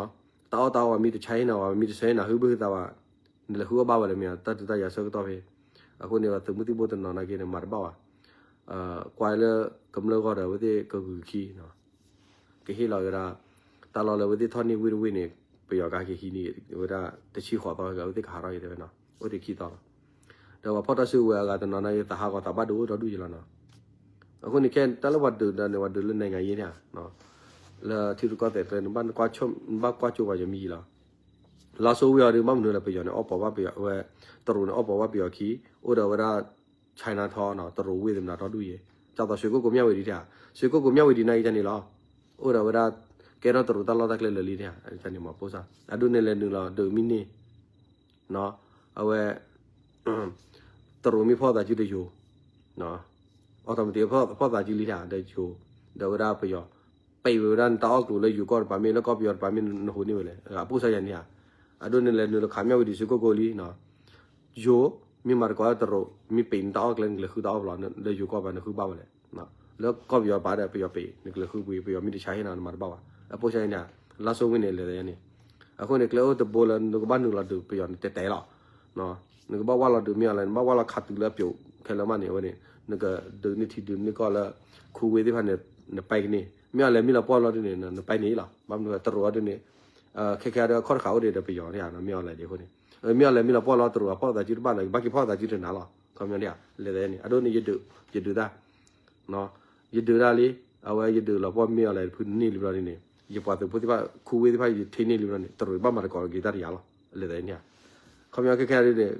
တၢ်အီၣ်တၢ်အီဝဲမ့ၢ်တဆါဟ့ၣ်နၤဝဲ မ့ၢ်တဆါဟ့ၣ်နၤ ဟုဘၣ်ဟုသးဝဲ နလဲၤဃုအီၣ်ဘၣ်ဝဲလၢမ့ၢ် တၢ်ဒုးတၢ်ယၤဆၢကတီၢ်ဖဲ အဃိန့ၣ် သုးမုၢ်သံၣ်ဘိတနီၤနာ်က့န့ၣ် မၤတဘၣ်ဘၣ် ကွၢ်လၢကမျၢၢ်ဂီၢ်ဒီး အဝဲသ့ၣ်ကဂုာ်ခံ ကဟ့ၣ်လီၤကဒါ တၢ်လီၢ်လၢအဝဲသ့ၣ်ထီၣ်န့ၢ်ဝ့ၢ်တဝ့ၢ်န့ၣ် ပယီၤကဟဲက့ၤဟံးန့ၢ်ဝဲဒၣ်တဆံဃိးသီ အဝဲသ့ၣ်ကဟးထီၣ်က့ၤတဲဝဲနီၤ အိၣ်တ့ၢ်ခံသီလီၤ. ဒီးပှၤဖီၣ်တၢ်စုကဝဲၤအဂၤတနီၤနာ်က့ သးဟးဂီၤသးဘၣ်ဒိအိၣ်ဒီဒူၣ်ယံၤလီၤနီၤ. အဃိန့ၣ် ခဲတၢ်လၢပှၤဒုးဒီးန့ၣ် ပှၤဒုးလၢနံၤယံၤန့ၣ် လၢထံရူၢ်ကီၢ်သဲးကျဲ နဘၣ်ကွၢ်ကၠိပှၤယမံၤယံၤလီၤ. လါစိဝ့ၢ်အီၤဒီး ဘၣ်မနုၤလၢပယီၤန့ၣ် အီၣ်ပီၤဘၣ်ပယီၤဝဲ တရူးန့ၣ် အီၣ်ပီၤဘၣ်ပယီၤခံ အိၣ်ဒီးဝဲဒၣ် Chinatown နီၤ တရူးဝ့ၢ်သမနၤထီဒူၣ်ယဲ ကၢ်သိး ရွှေကုက္ကို မြဝတီ ဒံးဧါ ရွှေကုက္ကို မြဝတီ နာ်က့န့ၣ်လီၤ. အိၣ်ဒီးဝဲဒၣ် ကဲထီၣ်တရူးတၢ်လီၢ်တၢ်ကျဲလၢာ်လံန့ၣ် န့ၣ်မၤပိၢ်စၢ် အဒိန့ၣ်လဲၤနုာ်လီၤဒုးမံန့ၢ် အဝဲ တရူးမ့ၢ်ဖီၣ်သးစုဒီးယိၤ automatic ဖီၣ်သးစုလံတၢ်ဒီးယိၤ ဒီးဝဲဒၣ်ပယီၤ ပံာ်ဝဲဒၣ်နတၢ်အီၣ်ကျိၤလၢယိၤကီၢ်တပၤမ့ၢ်လၢကီၢ်ပယီၤတပၤမ့ၢ်နဟူးန့ၢ်ဝဲလဲၣ် အပိၢ်စၢ်ယၤန့ၣ်ဧါ. အဒိန့ၣ်လဲၤနုာ်လီၤခး မြဝတီ ရွှေကုက္ကို လံနီၤ ယိၤ မ့ၢ်မၤသကိးတရူး မ့ၢ်ပံာ်နတၢ်အီၣ်ကျဲ နကလဲၤဃုတၢ်အီၣ်ဘၣ်လီၤ လၢယိၤကီၢ်ပၤနဃုဘၣ်ဝဲလဲၣ်. လၢကီၢ်ပယီၤတပၤဒီးပယီၤပံာ် နကလဲၤဃုပှ့ၤ ပယီၤမ့ၢ်တဆါဟ့ၣ်နၤ နမၤတဘၣ်ဘၣ် အပိၢ်စၢ်ယၤန့ၣ်ဧါ. လါစိဝ့ၢ်န့ၣ်လဲၤသးယၤန့ၣ် အဃိန့ၣ် ကျဲအိၣ်တဘိလၢနကဘၣ်နုာ်လီၤဒုးပယီၤန့ၣ်တဲတဲလီၤ နကဘၣ်ဝၢ်လီၤဒုးမ့ၢ်အီၤလဲၣ် နဘၣ်ဝၢ်လီၤခးတုၤလၢအပျိးခဲလၢာ်မးန့ၣ် အဝဲန့ၣ် နကဒုးန့ၢ်ထံဒုးန့ၢ်ကီၢ်လၢ ခူဝ့ၢ်သ့ၣ်တဖၣ်န့ၣ် နပဲကန့ၢ် မ့ၢ်အီၤလဲၣ်မ့ၢ်လီၤပှီၢ်လီၤဒုးန့ၣ် နပဲန့ၢ်လီၤ. ဘၣ်မနုၤတရူးအီၤဒုးန့ၣ် ခဲခဲဒီးအခီၣ်တဃာ်အိၣ်ဒံးဒီးပယီၤန့ၣ်ဧါ မ့ၢ်အီၤလဲၣ်ဒ်အဃိန့ၣ် မ့ၢ်အီၤလဲၣ်မ့ၢ်လီၤပှီၢ်လီၤတရူးအဖီၣ်သးစုတဘၣ်လီၤ ယဘၣ်က့ၤဖီၣ်သးစုတနၤလီၤ ခီပညီန့ၣ်ဧါ လဲၤသးယၤန့ၣ် အဒိန့ၣ် ယဒုးတၢ် ယဒုးတၢ်လံ အဝဲယဒုးလီၤပှီၢ်မ့ၢ်အီၤလဲၣ်တဖုန့ၢ်လံဘျီဒ်န့ၣ် ယပှၤသုးဖိသ့ၣ်တဖၣ် ခူဝ့ၢ်သ့ၣ်တဖၣ် ယထံၣ်န့ၢ်လံဘျီန့ၣ် တရူးဘၣ်မၤသကိးက့ၤတၢ်တယၤလီၤ လဲၤသးန့ၣ်ဧါ. ခီပညီခဲခဲဒ်န့ၣ်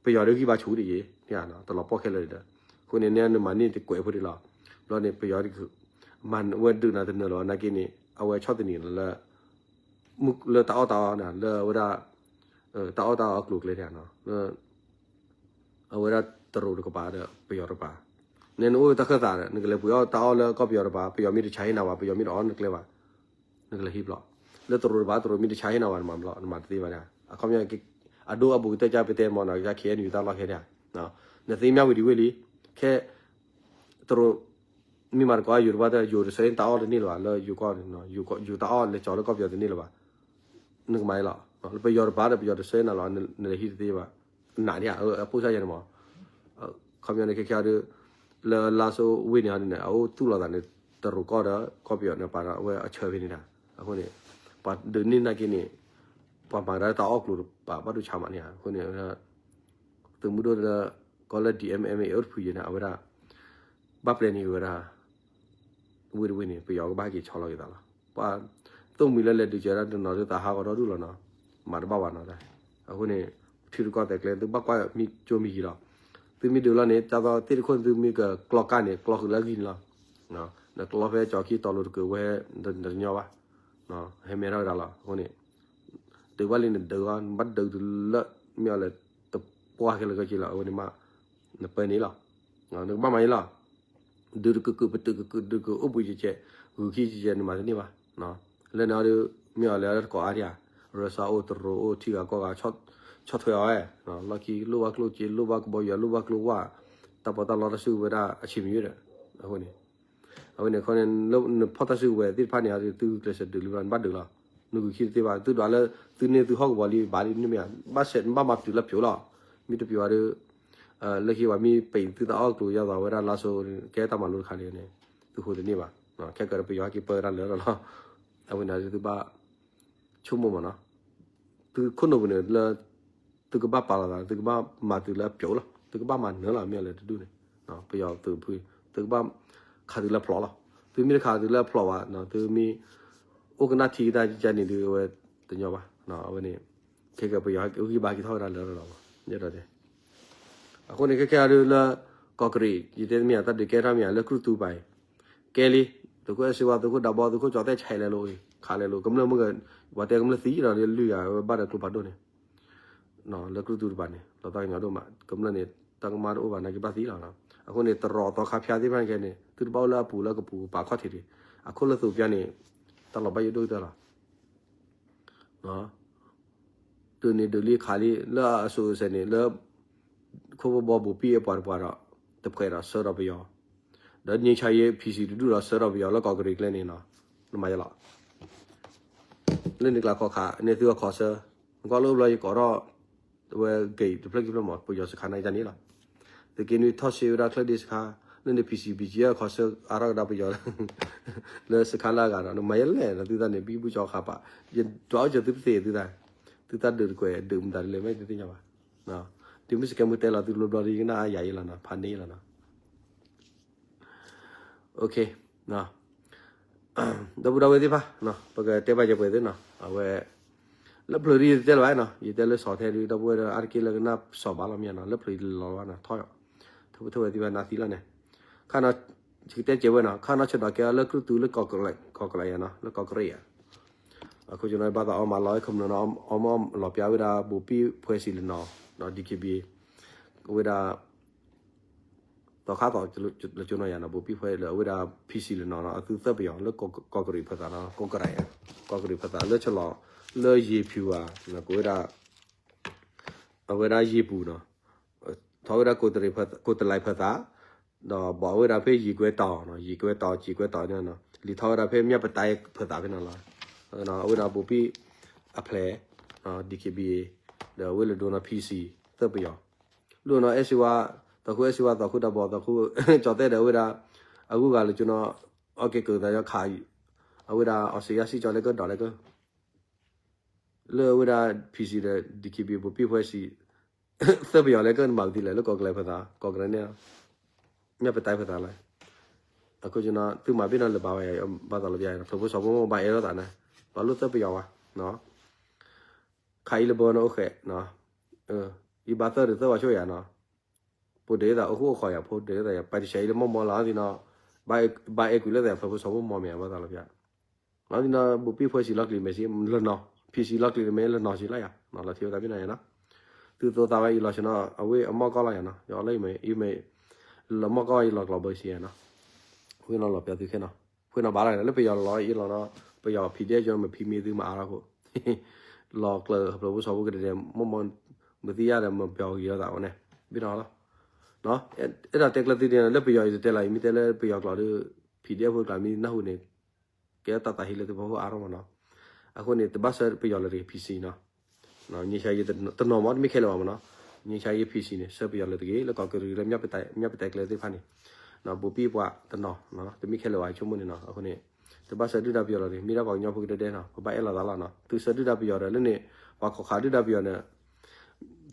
ပယီၤဒုးဂံၢ်ဘါဆူၣ်ဒ်ယံၤ တလီၤပှီၢ်ခဲလၢာ်ဒီး အဃိန့ၣ် နမၤန့ၢ်တကွဲးဖိဒ်လီၤ ဘျီန့ၣ် ပယီၤ မၤဝဲဒုးနၤတနၢၤလီၤ နာ်က့န့ၣ် အဝဲဆီၣ်သနံးလၢ လၢတၢ်အီၣ်တၢ်အီ လၢအဝဲဒၣ် တၢ်အီၣ်တၢ်အီအကျိၤအကျဲန့ၣ် အဝဲဒၣ်တရူးတကပၤဒီးပယီၤတကပၤ နဲနအိၣ်တၢ်ခၢၣ်သးဒီး နကလဲၤပှ့ၤအီၣ်တၢ်အီၣ်လၢကီၢ်ပယီၤတကပၤ ပယီၤမ့ၢ်တဆါဟ့ၣ်နၤဘၣ် ပယီၤမ့ၢ်တအီၣ်နကျဲဘၣ် နကလဲၤဟံးဘျီ လၢတရူးတကပၤ တရူးမ့ၢ်တဆါဟ့ၣ်နၤဘၣ် နမၤဘျီ နမၤတသ့ဘၣ်န့ၣ် အခီပညီ အဒိအဘူးကတၢၢ်ကၢ်ပတဲမီၤနီၤ ကၢ် ခ့ၣ်အဲၣ်ယူၣ် တၢ်လီၢ်ခဲန့ၣ် နသ့မၠၣ်ဝံၤဒံးဝ့ၢ်လံ ခဲ တရူး မ့ၢ်မၤတကိးယိၤတဘၣ်တၢ် ယိၤတဆၢန့ၢ်တၢ်အီၣ်တန့ၢ်လၢၤဘၣ် လၢယိၤကီၢ်န့ၣ် ယိၤတၢ်အီၣ်လဲၤကၠီၤလၢကီၢ်ပယီၤတန့ၢ်လၢၤဘၣ် နကမၤအံၤလီၤ ပယီၤတပၤဒီးပယီၤတဆၢန့ၢ်လီၤ နလဲၤဟံးတသ့ဘၣ် နးန့ၣ် အပိၢ်စၢ်ယၤန့ၣ်မး ခီပညီန့ၣ် ခဲခဲဒီး လၢလါစိဝ့ၢ်န့ၣ်န့ၣ် အအိၣ်သူၣ်လီၤသးန့ၣ် တရူးကီၢ်ဒီးကီၢ်ပယီၤန့ၣ် ပာ်ဒီးအဝဲအဆၢဖဲန့ၣ်တၢ် အဃိန့ၣ် ပှၤဒုးန့ၢ်နာ်က့န့ၣ် ပှၤမၤကဒါတၢ်အီၣ်ကျိၤတပၤ ဘၣ်ဒိဆါမးန့ၣ် အဃိန့ၣ် သုးမုၢ်ဒိၣ်လၢ ကီၢ်လၢ ဒံၣ်အဲမ့ၣ်အဲမ့ၣ် အိၣ်တဖုယဲၢ်န့ၣ် အဝဲဒၣ် ဘၣ်ပျဲန့ၢ်က့ၤဝဲဒၣ် ဝ့ၢ်တဝ့ၢ်န့ၣ် ပယီၤကဘၣ်ဟဲက့ၤဆီလီၤက့ၤသးလီၤ. ပှၤသိၣ်မှံၤလၢလဲၤဒုးကဲဒၣ်တနီၤဒုးသးဟးဂီၤဒီဒူၣ်လီၤနီၤ, မၤတဘၣ်ဘၣ်နီၤ. အဃိန့ၣ် ထံရူၢ်ကီၢ်သဲးကျဲ သုဘၣ်ကွၢ်မံကၠိမံယံၤလီၤ. သုမ့ၢ်ဒုးလီၤန့ၣ် တၢ်သီသ့ၣ်တခိၣ်န့ၣ် သုမ့ၢ်ကကျီကၢ်န့ၣ် ကျီဃုာ်လၢအဂံၢ်န့ၣ်လီၤ. နကျီဖဲကၠီခံတီၤလိၤတကုာ်ဝဲ တညီဘၣ်, ဟဲမဲထီၣ်ဝဲဒၣ်လီၤ. အဃိန့ၣ် ဒုးဘၣ်လံနဒုးဂီၢ် နဘၣ်ဒုးတုၤလၢ မ့ၢ်အီၤလဲၤတပှၢ်ခဲလၢာ်ခဲဆ့လီၤ. အဝဲန့ၣ်မး နပၢန့ၣ်လီၤ. နကဘၣ်မၤအံၤလီၤ. ဒုးတကုာ်ကုာ်ပတုာ်ကုာ်ကုာ် ဒုးကုာ်အိၣ်ဘှံးကဲးကဲး ဂုၤခံကဲးကဲး နမၤတန့ၢ်ဘၣ်. လၢန့ၣ်အီၤဒုး မ့ၢ်အီၤလဲၤအီၤလၢတကိးအါဒံးဧါ, ရၢစါအိၣ် တရူးအိၣ် ထံဂၤကီၢ်ဂၤ ဆီၣ်ထွဲအီၤဝဲ, လီၢ်ခံလိၣ်ဘၣ်ကျိၣ်စ့ လိၣ်ဘၣ်ကဘီယူၤ လိၣ်ဘၣ်ကျိၣ်ဝါ, တၢ်ပီးတၢ်လီတၢ်စုကဝဲၤဒၣ်အဆံးမံၤဒီး အဃိန့ၣ် အဝဲန့ၣ်ခီန့ၣ် လၢနဖီၣ်တၢ်စုကဝဲၤသ့ၣ်တဖၣ်န့ၣ် အီၤဒုး သုကျဲးစၢးဒုးလံဘျီ နဘၣ်ဒုးလီၤ. နဂုၤခံတသ့ဘၣ် သုဒွးလၢ သုန့ၢ်သုဟီၣ်ကဝီၤလံ ဘၣ်လံန့ၣ်မ့ၢ်ဧါ, ဘၣ်စဲး နဘၣ်မၤပတုာ်လၢပျိၤလီၤ. မ့ၢ်တပျိၤအီၤဒုး လၢခံပှၤမ့ၢ်ပံာ်သုတၢ်အီၣ်ကျိၤ ယသးဝဲဒၣ်လါစိၤ ကဲတၢ်မၤလိတခါလံန့ၣ် သုဟူးတန့ၢ်ဘၣ်. ခဲကၢၤဒီးပယီၤဟဲက့ၤပၢတၢ်လၢာ်လီၤလီၤ. အဝဲန့ၣ်ဒုးသုဘၣ် ဆိကမိၣ်မးနီၤ, သုခိၣ်နူာ်ပူၤန့ၣ်လၢ သုကဘၣ်ပာ်လီၤသး သုကဘၣ်မၤသုးလၢအပျိၤလီၤ, သုကဘၣ်မၤနၢၤလီၤ မ့ၢ်အီၤလဲၤတဒူၣ်န့ၣ်, ပယီၤသုးဖု သုကဘၣ်ခးသုးလၢအဖျိးလီၤ. သုမ့ၢ်တခးသုးလၢအဖျိးဘၣ် သုမ့ၢ်အိၣ်ကနၣ်ထံကတၢၢ်ကန့ၣ်ဒုး အဝဲတညီဘၣ်. အဝဲန့ၣ် ခဲကၢၤပယီၤဟဲက့ၤဘါက့ၤထီၣ်ဝဲဒၣ်လၢာ်လီၤ. ယဲဒၣ်တဲ အဃိန့ၣ် ခဲခဲအံၤဒုးလၢ ကီၢ်ကရံၣ် ယတဲတမ့ၢ် တၢ်ဒုးကဲထီၣ်မ့ၢ်ဧါ လၢကြုၢ်တူပၤအံၤ ကဲလံ, သုးခိၣ်အဲၣ်စ့ဝါ သုးခိၣ်ဒးဘီ သုးခိၣ်ကၠီၤသဲၣ် ဆဲးလဲၤလိာ်အံၤ ခးလဲၤလိာ် ကမျၢၢ်မ့ၢ်ဂ့ၤ ပှၤတဲကမျၢၢ်သံဒီး လုၢ်ယၤဝဲဘၣ်ဒီးကျိဖးဒိၣ်န့ၣ် လၢကြုၢ်တူတပၤန့ၣ် လီၤသးကညီၤဒိၣ်မး ကမျၢၢ်န့ၣ် တၢ်ကမၣ်တအိၣ်ဘၣ် နာ်က့ဘၣ်သံလီၤ. အဃိန့ၣ် တရီးသီခါဖၠါသ့ၣ်တဖၣ်န့ၣ် သုတဘၣ်အိၣ်လၢအပူၤလၢကပူၤကပၤခီၣ်ထံးတဂ့ၤ. အခိၣ်လၢသုးဖၠါန့ၣ် တၢ်လီၤဘၣ်ယိၣ်ဒိၣ်ကတၢၢ်လီၤ. ဒုးန့ၣ်ဒုးလံခးလံ လၢအစိၤအစဲးန့ၣ် လၢ ခိၣ်ဘီဘိးပံၣ်အပှၤတပှၤဒီး တဖှဲးဒီးဆှၢဒီးပယီၤ, ဒီး ငြိမ်းချမ်းရေး PC တဒူၣ်ဒီး ဆှၢဒီးပယီၤလၢကီၢ်ကရံၣ်ကျဲန့ၣ်နီၤ, နမၤယလီၤ. လၢန့ၣ်ကျါခီခး န့ၢ်သုအခိးဆၢ, နကွၢ်လၢအိၣ်ဘျီယကိးထီၣ် ဝဲ gate တဖျၢၣ်ခံဖျၢၣ်မး ပယီၤစခါန့ၣ်န့ၣ်လီၤ. သုးက့နွံထီၣ်ဆှၢဝဲဒၣ်ချၢၣ်ဒ့စခါ, လၢန့ၣ် PC BGF အခိးဆၢအါထီၣ်ကဒါပယီၤ လၢစခါလၢအဂၤဒီး နမၤယလဲၣ်ဒီးသုသးန့ၣ် ဘံဘူကၠီခးပာ်, ယဒွးအိၣ်စၢၤသုတသ့သုသး, သုသးဒုးတကွဲးဒုးမတၤတလဲၣ် မ့ၢ်သုသ့ၣ်ညါဘၣ်. ဒုးမ့ၢ်စကဲမုၢ်တဲလီၤသုတဘျီဘျီဒီး ယကနၣ်အါယၤယလီၤနီၤ ဖးန့ၢ်ယလီၤနီၤ. ဒီပုၢ်ဒီဝဲၢ်သ့ၣ်တဖၣ် ပကတဲဘၣ်ယပှဲၤသ့ၣ်နီၤ အဝဲ လၢဖျၢၣ်ဒ်ယတတဲလၢၤဘၣ်နီၤ ယတဲလၢစီၤထဲဒုး ဒီပုၢ်ဝဲၢ်ဒီးအါတက့ၢ်လၢကနၣ်စီၤဘၣ်လီၤမ့ၢ်နီၤ လၢဖျၢၣ်လီၤဘၣ်နီၤ ထီၣ် ထဝဲသ့ၣ်ဘၣ်နၤသံလီၤန့ၣ် ခါနီၤ ယကတဲကဲဝဲနီၤ ခါနီၤဆၢဒီးကဲအီၤလၢကြုၢ်တူလၢကီၢ်ကရံၣ် လၢကီၢ်ကရံၣ်ဧါနီၤ လၢကီၢ်ကရံၣ်ဧါ အဃိကျွန်တော်ဘၣ်သးအီမးလီၤခမနုၤနီၤ အီမးလီၤပျါဝဲဒၣ် ဘူၣ်ပံၣ်ဖဲစံးလၢနီၤ DKBA ဝဲဒၣ် သီခါသီ လၢကၠိနီၤယၤနီၤ ဘူၣ်ပံၣ်ဖဲလၢအဝဲဒၣ် PC လၢနီၤနီၤ အသုသၢပယီၤလၢကီၢ်ကရံၣ်ဖဲသးနီၤ ကီၢ်ကရံၣ် ကီၢ်ကရံၣ်ဖဲသးလၢဆလီၤ လၢယ့ၤဖၠူၤဧါ ကဝဲဒၣ် အဝဲဒၣ်ယ့ၤပူၤနီၤ ထီၣ်ဝဲဒၣ်ကိးတလံၤဖဲသး ဒီးဘၣ်ဝဲဒၣ်ဖဲယ့ၤကွဲတီၤနီၤ ယ့ၤကွဲတီၤ ယ့ၤကွဲတီၤန့ၣ်နီၤ လံာ်ထီၣ်ဝဲဒၣ်ဖဲမၠၣ်ပတဲဖဲသးဖဲနီၤလီၤ အဝဲဒၣ်ဘူၣ်ပံၣ်အဖျဲၣ် DKBA ဒီးဝဲလၢဒိနီၤ PC သၢပယီၤ လိၣ်နီၤအဲၣ်စ့ဝါ သီခိၣ်အဲၣ်စ့ဝါ သီခိၣ်ဒးဘီ သီခိၣ်ကၠီၤသဲၣ်ဒီးဝဲဒၣ် အဂုၤအဂၤလၢကၠိနီၤ အီၣ်က့ၤကၢၤသးယီခး အဝဲဒၣ်အီစ့ၣ်ယါစံၣ်ကၠီၤလဲကၢၣ်ဒိးလဲကၢၣ် လၢအဝဲဒၣ် PC ဒီး DKBA ဘူၣ်ပံၣ်ဖဲစံး သၢပယီၤလဲကၢၣ်နမၤပသံလဲၣ် လၢကီၢ်ကရံၣ်ဖဲသး ကီၢ်ကရံၣ်န့ၣ် မၠၣ်ပတဲဖဲသးလဲၣ် အဃိ သုမၤဘ့ၣ်နီၤလၢၤဘၣ်ဝဲ ဘၣ်သးလီၤပျါ ဖျိးဖိစီၤဖိမိၢ်ဘၣ်အဲၣ်လိာ်သးန့ၣ် ပှၤလိၣ်သၢပယီၤဝဲ ခးအံၤလၢဘၢနီၤအိၣ်ဃဲး ယဘၣ်သၢဒုးသၢဝဲဆိၣ်ယၤနီၤ ဖိဒုးသးအိၣ်ဃူအိၣ်ဃီယၤ ဖိဒုးသးယၤ ပှၤတဆဲးအံၤလၢမီၢ်မီၢ်လီၤ သ့ၣ်နီၤ ဘၣ်အဲၣ်ကွံာ်လၢသး ဖျိးဖိစီၤဖိမိၢ်မ့ၢ်ဘၣ်သးလီၤပျါ လီၤသ့ၣ်နီၤ ဘူၣ်ပံၣ်ဖဲစံးလီၤကျံၤမ့ၢ်စံး လၢနီၤ PC လီၤကျံၤမ့ၢ်လၢနီၤစံးလီၤယၤ လီၤထံဝဲသးဘ့ၣ်နီၤယၤနီၤ သုသိသးဝဲအံၤလီၤဆ့နီၤ အဝဲအမီၢ်ကီၢ်လီၤယၤနီၤ ယအီၤလၢအံၤမ့ၢ် လၢမီၢ်ကီၢ်အံၤလီၤကျိၤဘၢစံယၤနီၤ ဝဲနီၤလီၤပျါသုခဲနီၤ ဝဲနီၤဘၣ်လီၤ လၢပယီၤလီၤအံၤလီၤနီၤ ပယီၤ PDF ယမ့ၢ်ဖံမ့ၢ်သုမၤအါထီၣ်ခိၣ် လီၤကျၢၤဖျိးဖိစီၤဖိကဒဲဒဲ မီၢ်မီၢ် မသံယါဒီးမပျီၤဂ့ၤလီၤသးဝဲန့ၣ် ဘ့ၣ်နီၤလီၤ အဲၣ်ဒိးတဲကျၢၤသုဒ်န့ၣ် လၢပယီၤအံၤတတဲလီၤအံၤ မ့ၢ်တဲလၢပယီၤကျိာ်ဒီး PDF ဖိကျိာ်မ့ၢ်နၢ်ဟူန့ၣ် ကဲတၢ်သးဟ့လၢသုဖီခိၣ်အါထီၣ်မးနီၤ အဃိန့ၣ် တဘၣ်ဆှၢပယီၤလၢၤတဂ့ၤ PC နီၤ ငြိမ်းချမ်းရေး တနီၤမးတမ့ၢ်ခဲလၢာ်ဘၣ်မးနီၤ ငြိမ်းချမ်းရေး PC န့ၣ် ဆှၢပယီၤလၢၤတဂ့ၤ လၢကီၢ်ကရံၣ်လၢမၠၣ်ပတဲကျဲသ့ၣ်တဖၣ်န့ၣ် ဘူၣ်ပံၣ်ပှၤတနီၤ တမ့ၢ်ခဲလၢာ်ဘၣ်ဆိကမိၣ်န့ၣ်နီၤ အဃိန့ၣ် တဘၣ်ဆှၢဒုၣ်ဒါပယီၤလၢၤတဂ့ၤ မ့ၢ်ဒၣ်ပှၤကညီဖိကဒဲဒဲနီၤ ပဘၣ်အဲၣ်လိာ်သးလီၤနီၤ သုဆှၢဒုၣ်ဒါပယီၤဒီးလၢန့ၣ် ပှၤခိးခးဒုၣ်ဒါပယီၤန့ၣ်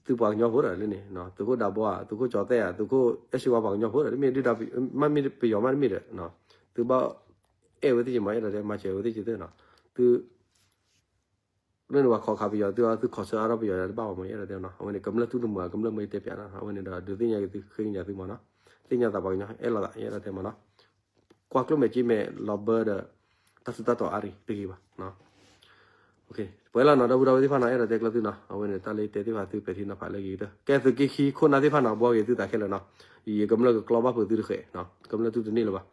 သုပှၤကညီဖိဒီးလၢန့ၣ် သုးခိၣ်ဒးဘီဧါ သုးခိၣ်ကၠီၤသဲၣ်ဧါ သုးခိၣ်အဲၣ်စ့ဝါပှၤကညီဖိဒီး တမ့ၢ်ဒုၣ်ဒါ မ့ၢ်ပယီၤမးတမ့ၢ်ဒီး သုဘၣ် အဲၣ်ဝဲသ့ၣ်က့ၤမး အဲၣ်ဒိးတဲမၤစၢၤဝဲသ့ၣ်က့ၤသ့ၣ်နီၤ သု လၢန့ၣ်ပှၤခိးခးပယီၤသု သုခိးဆၢအါထီၣ်ပယီၤတဘၣ်ဘၣ်မး အဲၣ်ဒိးတဲနီၤ အဝဲန့ၣ် ကမျၢၢ်သူၣ်တမုာ် ကမျၢၢ်မ့ၢ်တဲပျးနီၤ အဝဲန့ၣ်ဒီးဒုးသ့ၣ်ညါက့ၤသုဃ့ကညးသုမးနီၤ သ့ၣ်ညါသးပှၤကညီ အဲၣ်လိာ်သး အဲၣ်ဒိးတဲမးနီၤ ကွၢ်ကျိၣ်မဲာ်က့မဲာ်လီၤဘၢဒီး တၢ်ထူးတၢ်တီၤအါရံၤတဂ့ၤဘၣ် ပှဲၤလီၤနီၤ ဒီပုၢ်ဒီဝဲၢ်သ့ၣ်တဖၣ်နီၤ အဲၣ်ဒိးတဲကျၢၤသုနီၤ အဝဲန့ၣ် တၢ်လၢတဲသ့ၣ်တဖၣ်သုပဲာ်ထံနီၤဖးလၢအဂ့ၤကတၢၢ် ကဲသုးက့ခံခိၣ်နၢ်သ့ၣ်တဖၣ်နီၤ ဘှီဂ့ၤသုသးခဲလၢာ်နီၤ ယကမျၢၢ်ကကျီဘၣ်ဖုးသုတဃဲး ကမျၢၢ်သုတန့ၢ်လၢၤဘၣ်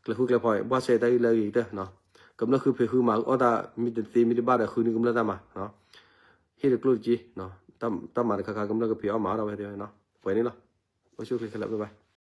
ကျဲၤဃုကျဲၤဖီး ဘှီဆဲးတၢ်ဂ့ၢ်လၢအဂ့ၤကတၢၢ် ကမျၢၢ်ဃုဖံးဃုမၤအီၣ်တၢ်မ့ၢ်တသ့မ့ၢ်တဘၣ်ဒီးဃုန့ၢ်ကမျၢၢ်တၢ်မၤ ဟ့ၣ်တကျိၣ်တစ့ တၢ်မၤတခါခါကမျၢၢ်ကဖံးအီၣ်မၤအီၣ်ထီၣ်ဝဲသ့ၣ်ဝဲနီၤ ပှဲၤန့ၣ်လီၤ အိၣ်ဆူၣ်ချ့ခဲလၢာ် bye bye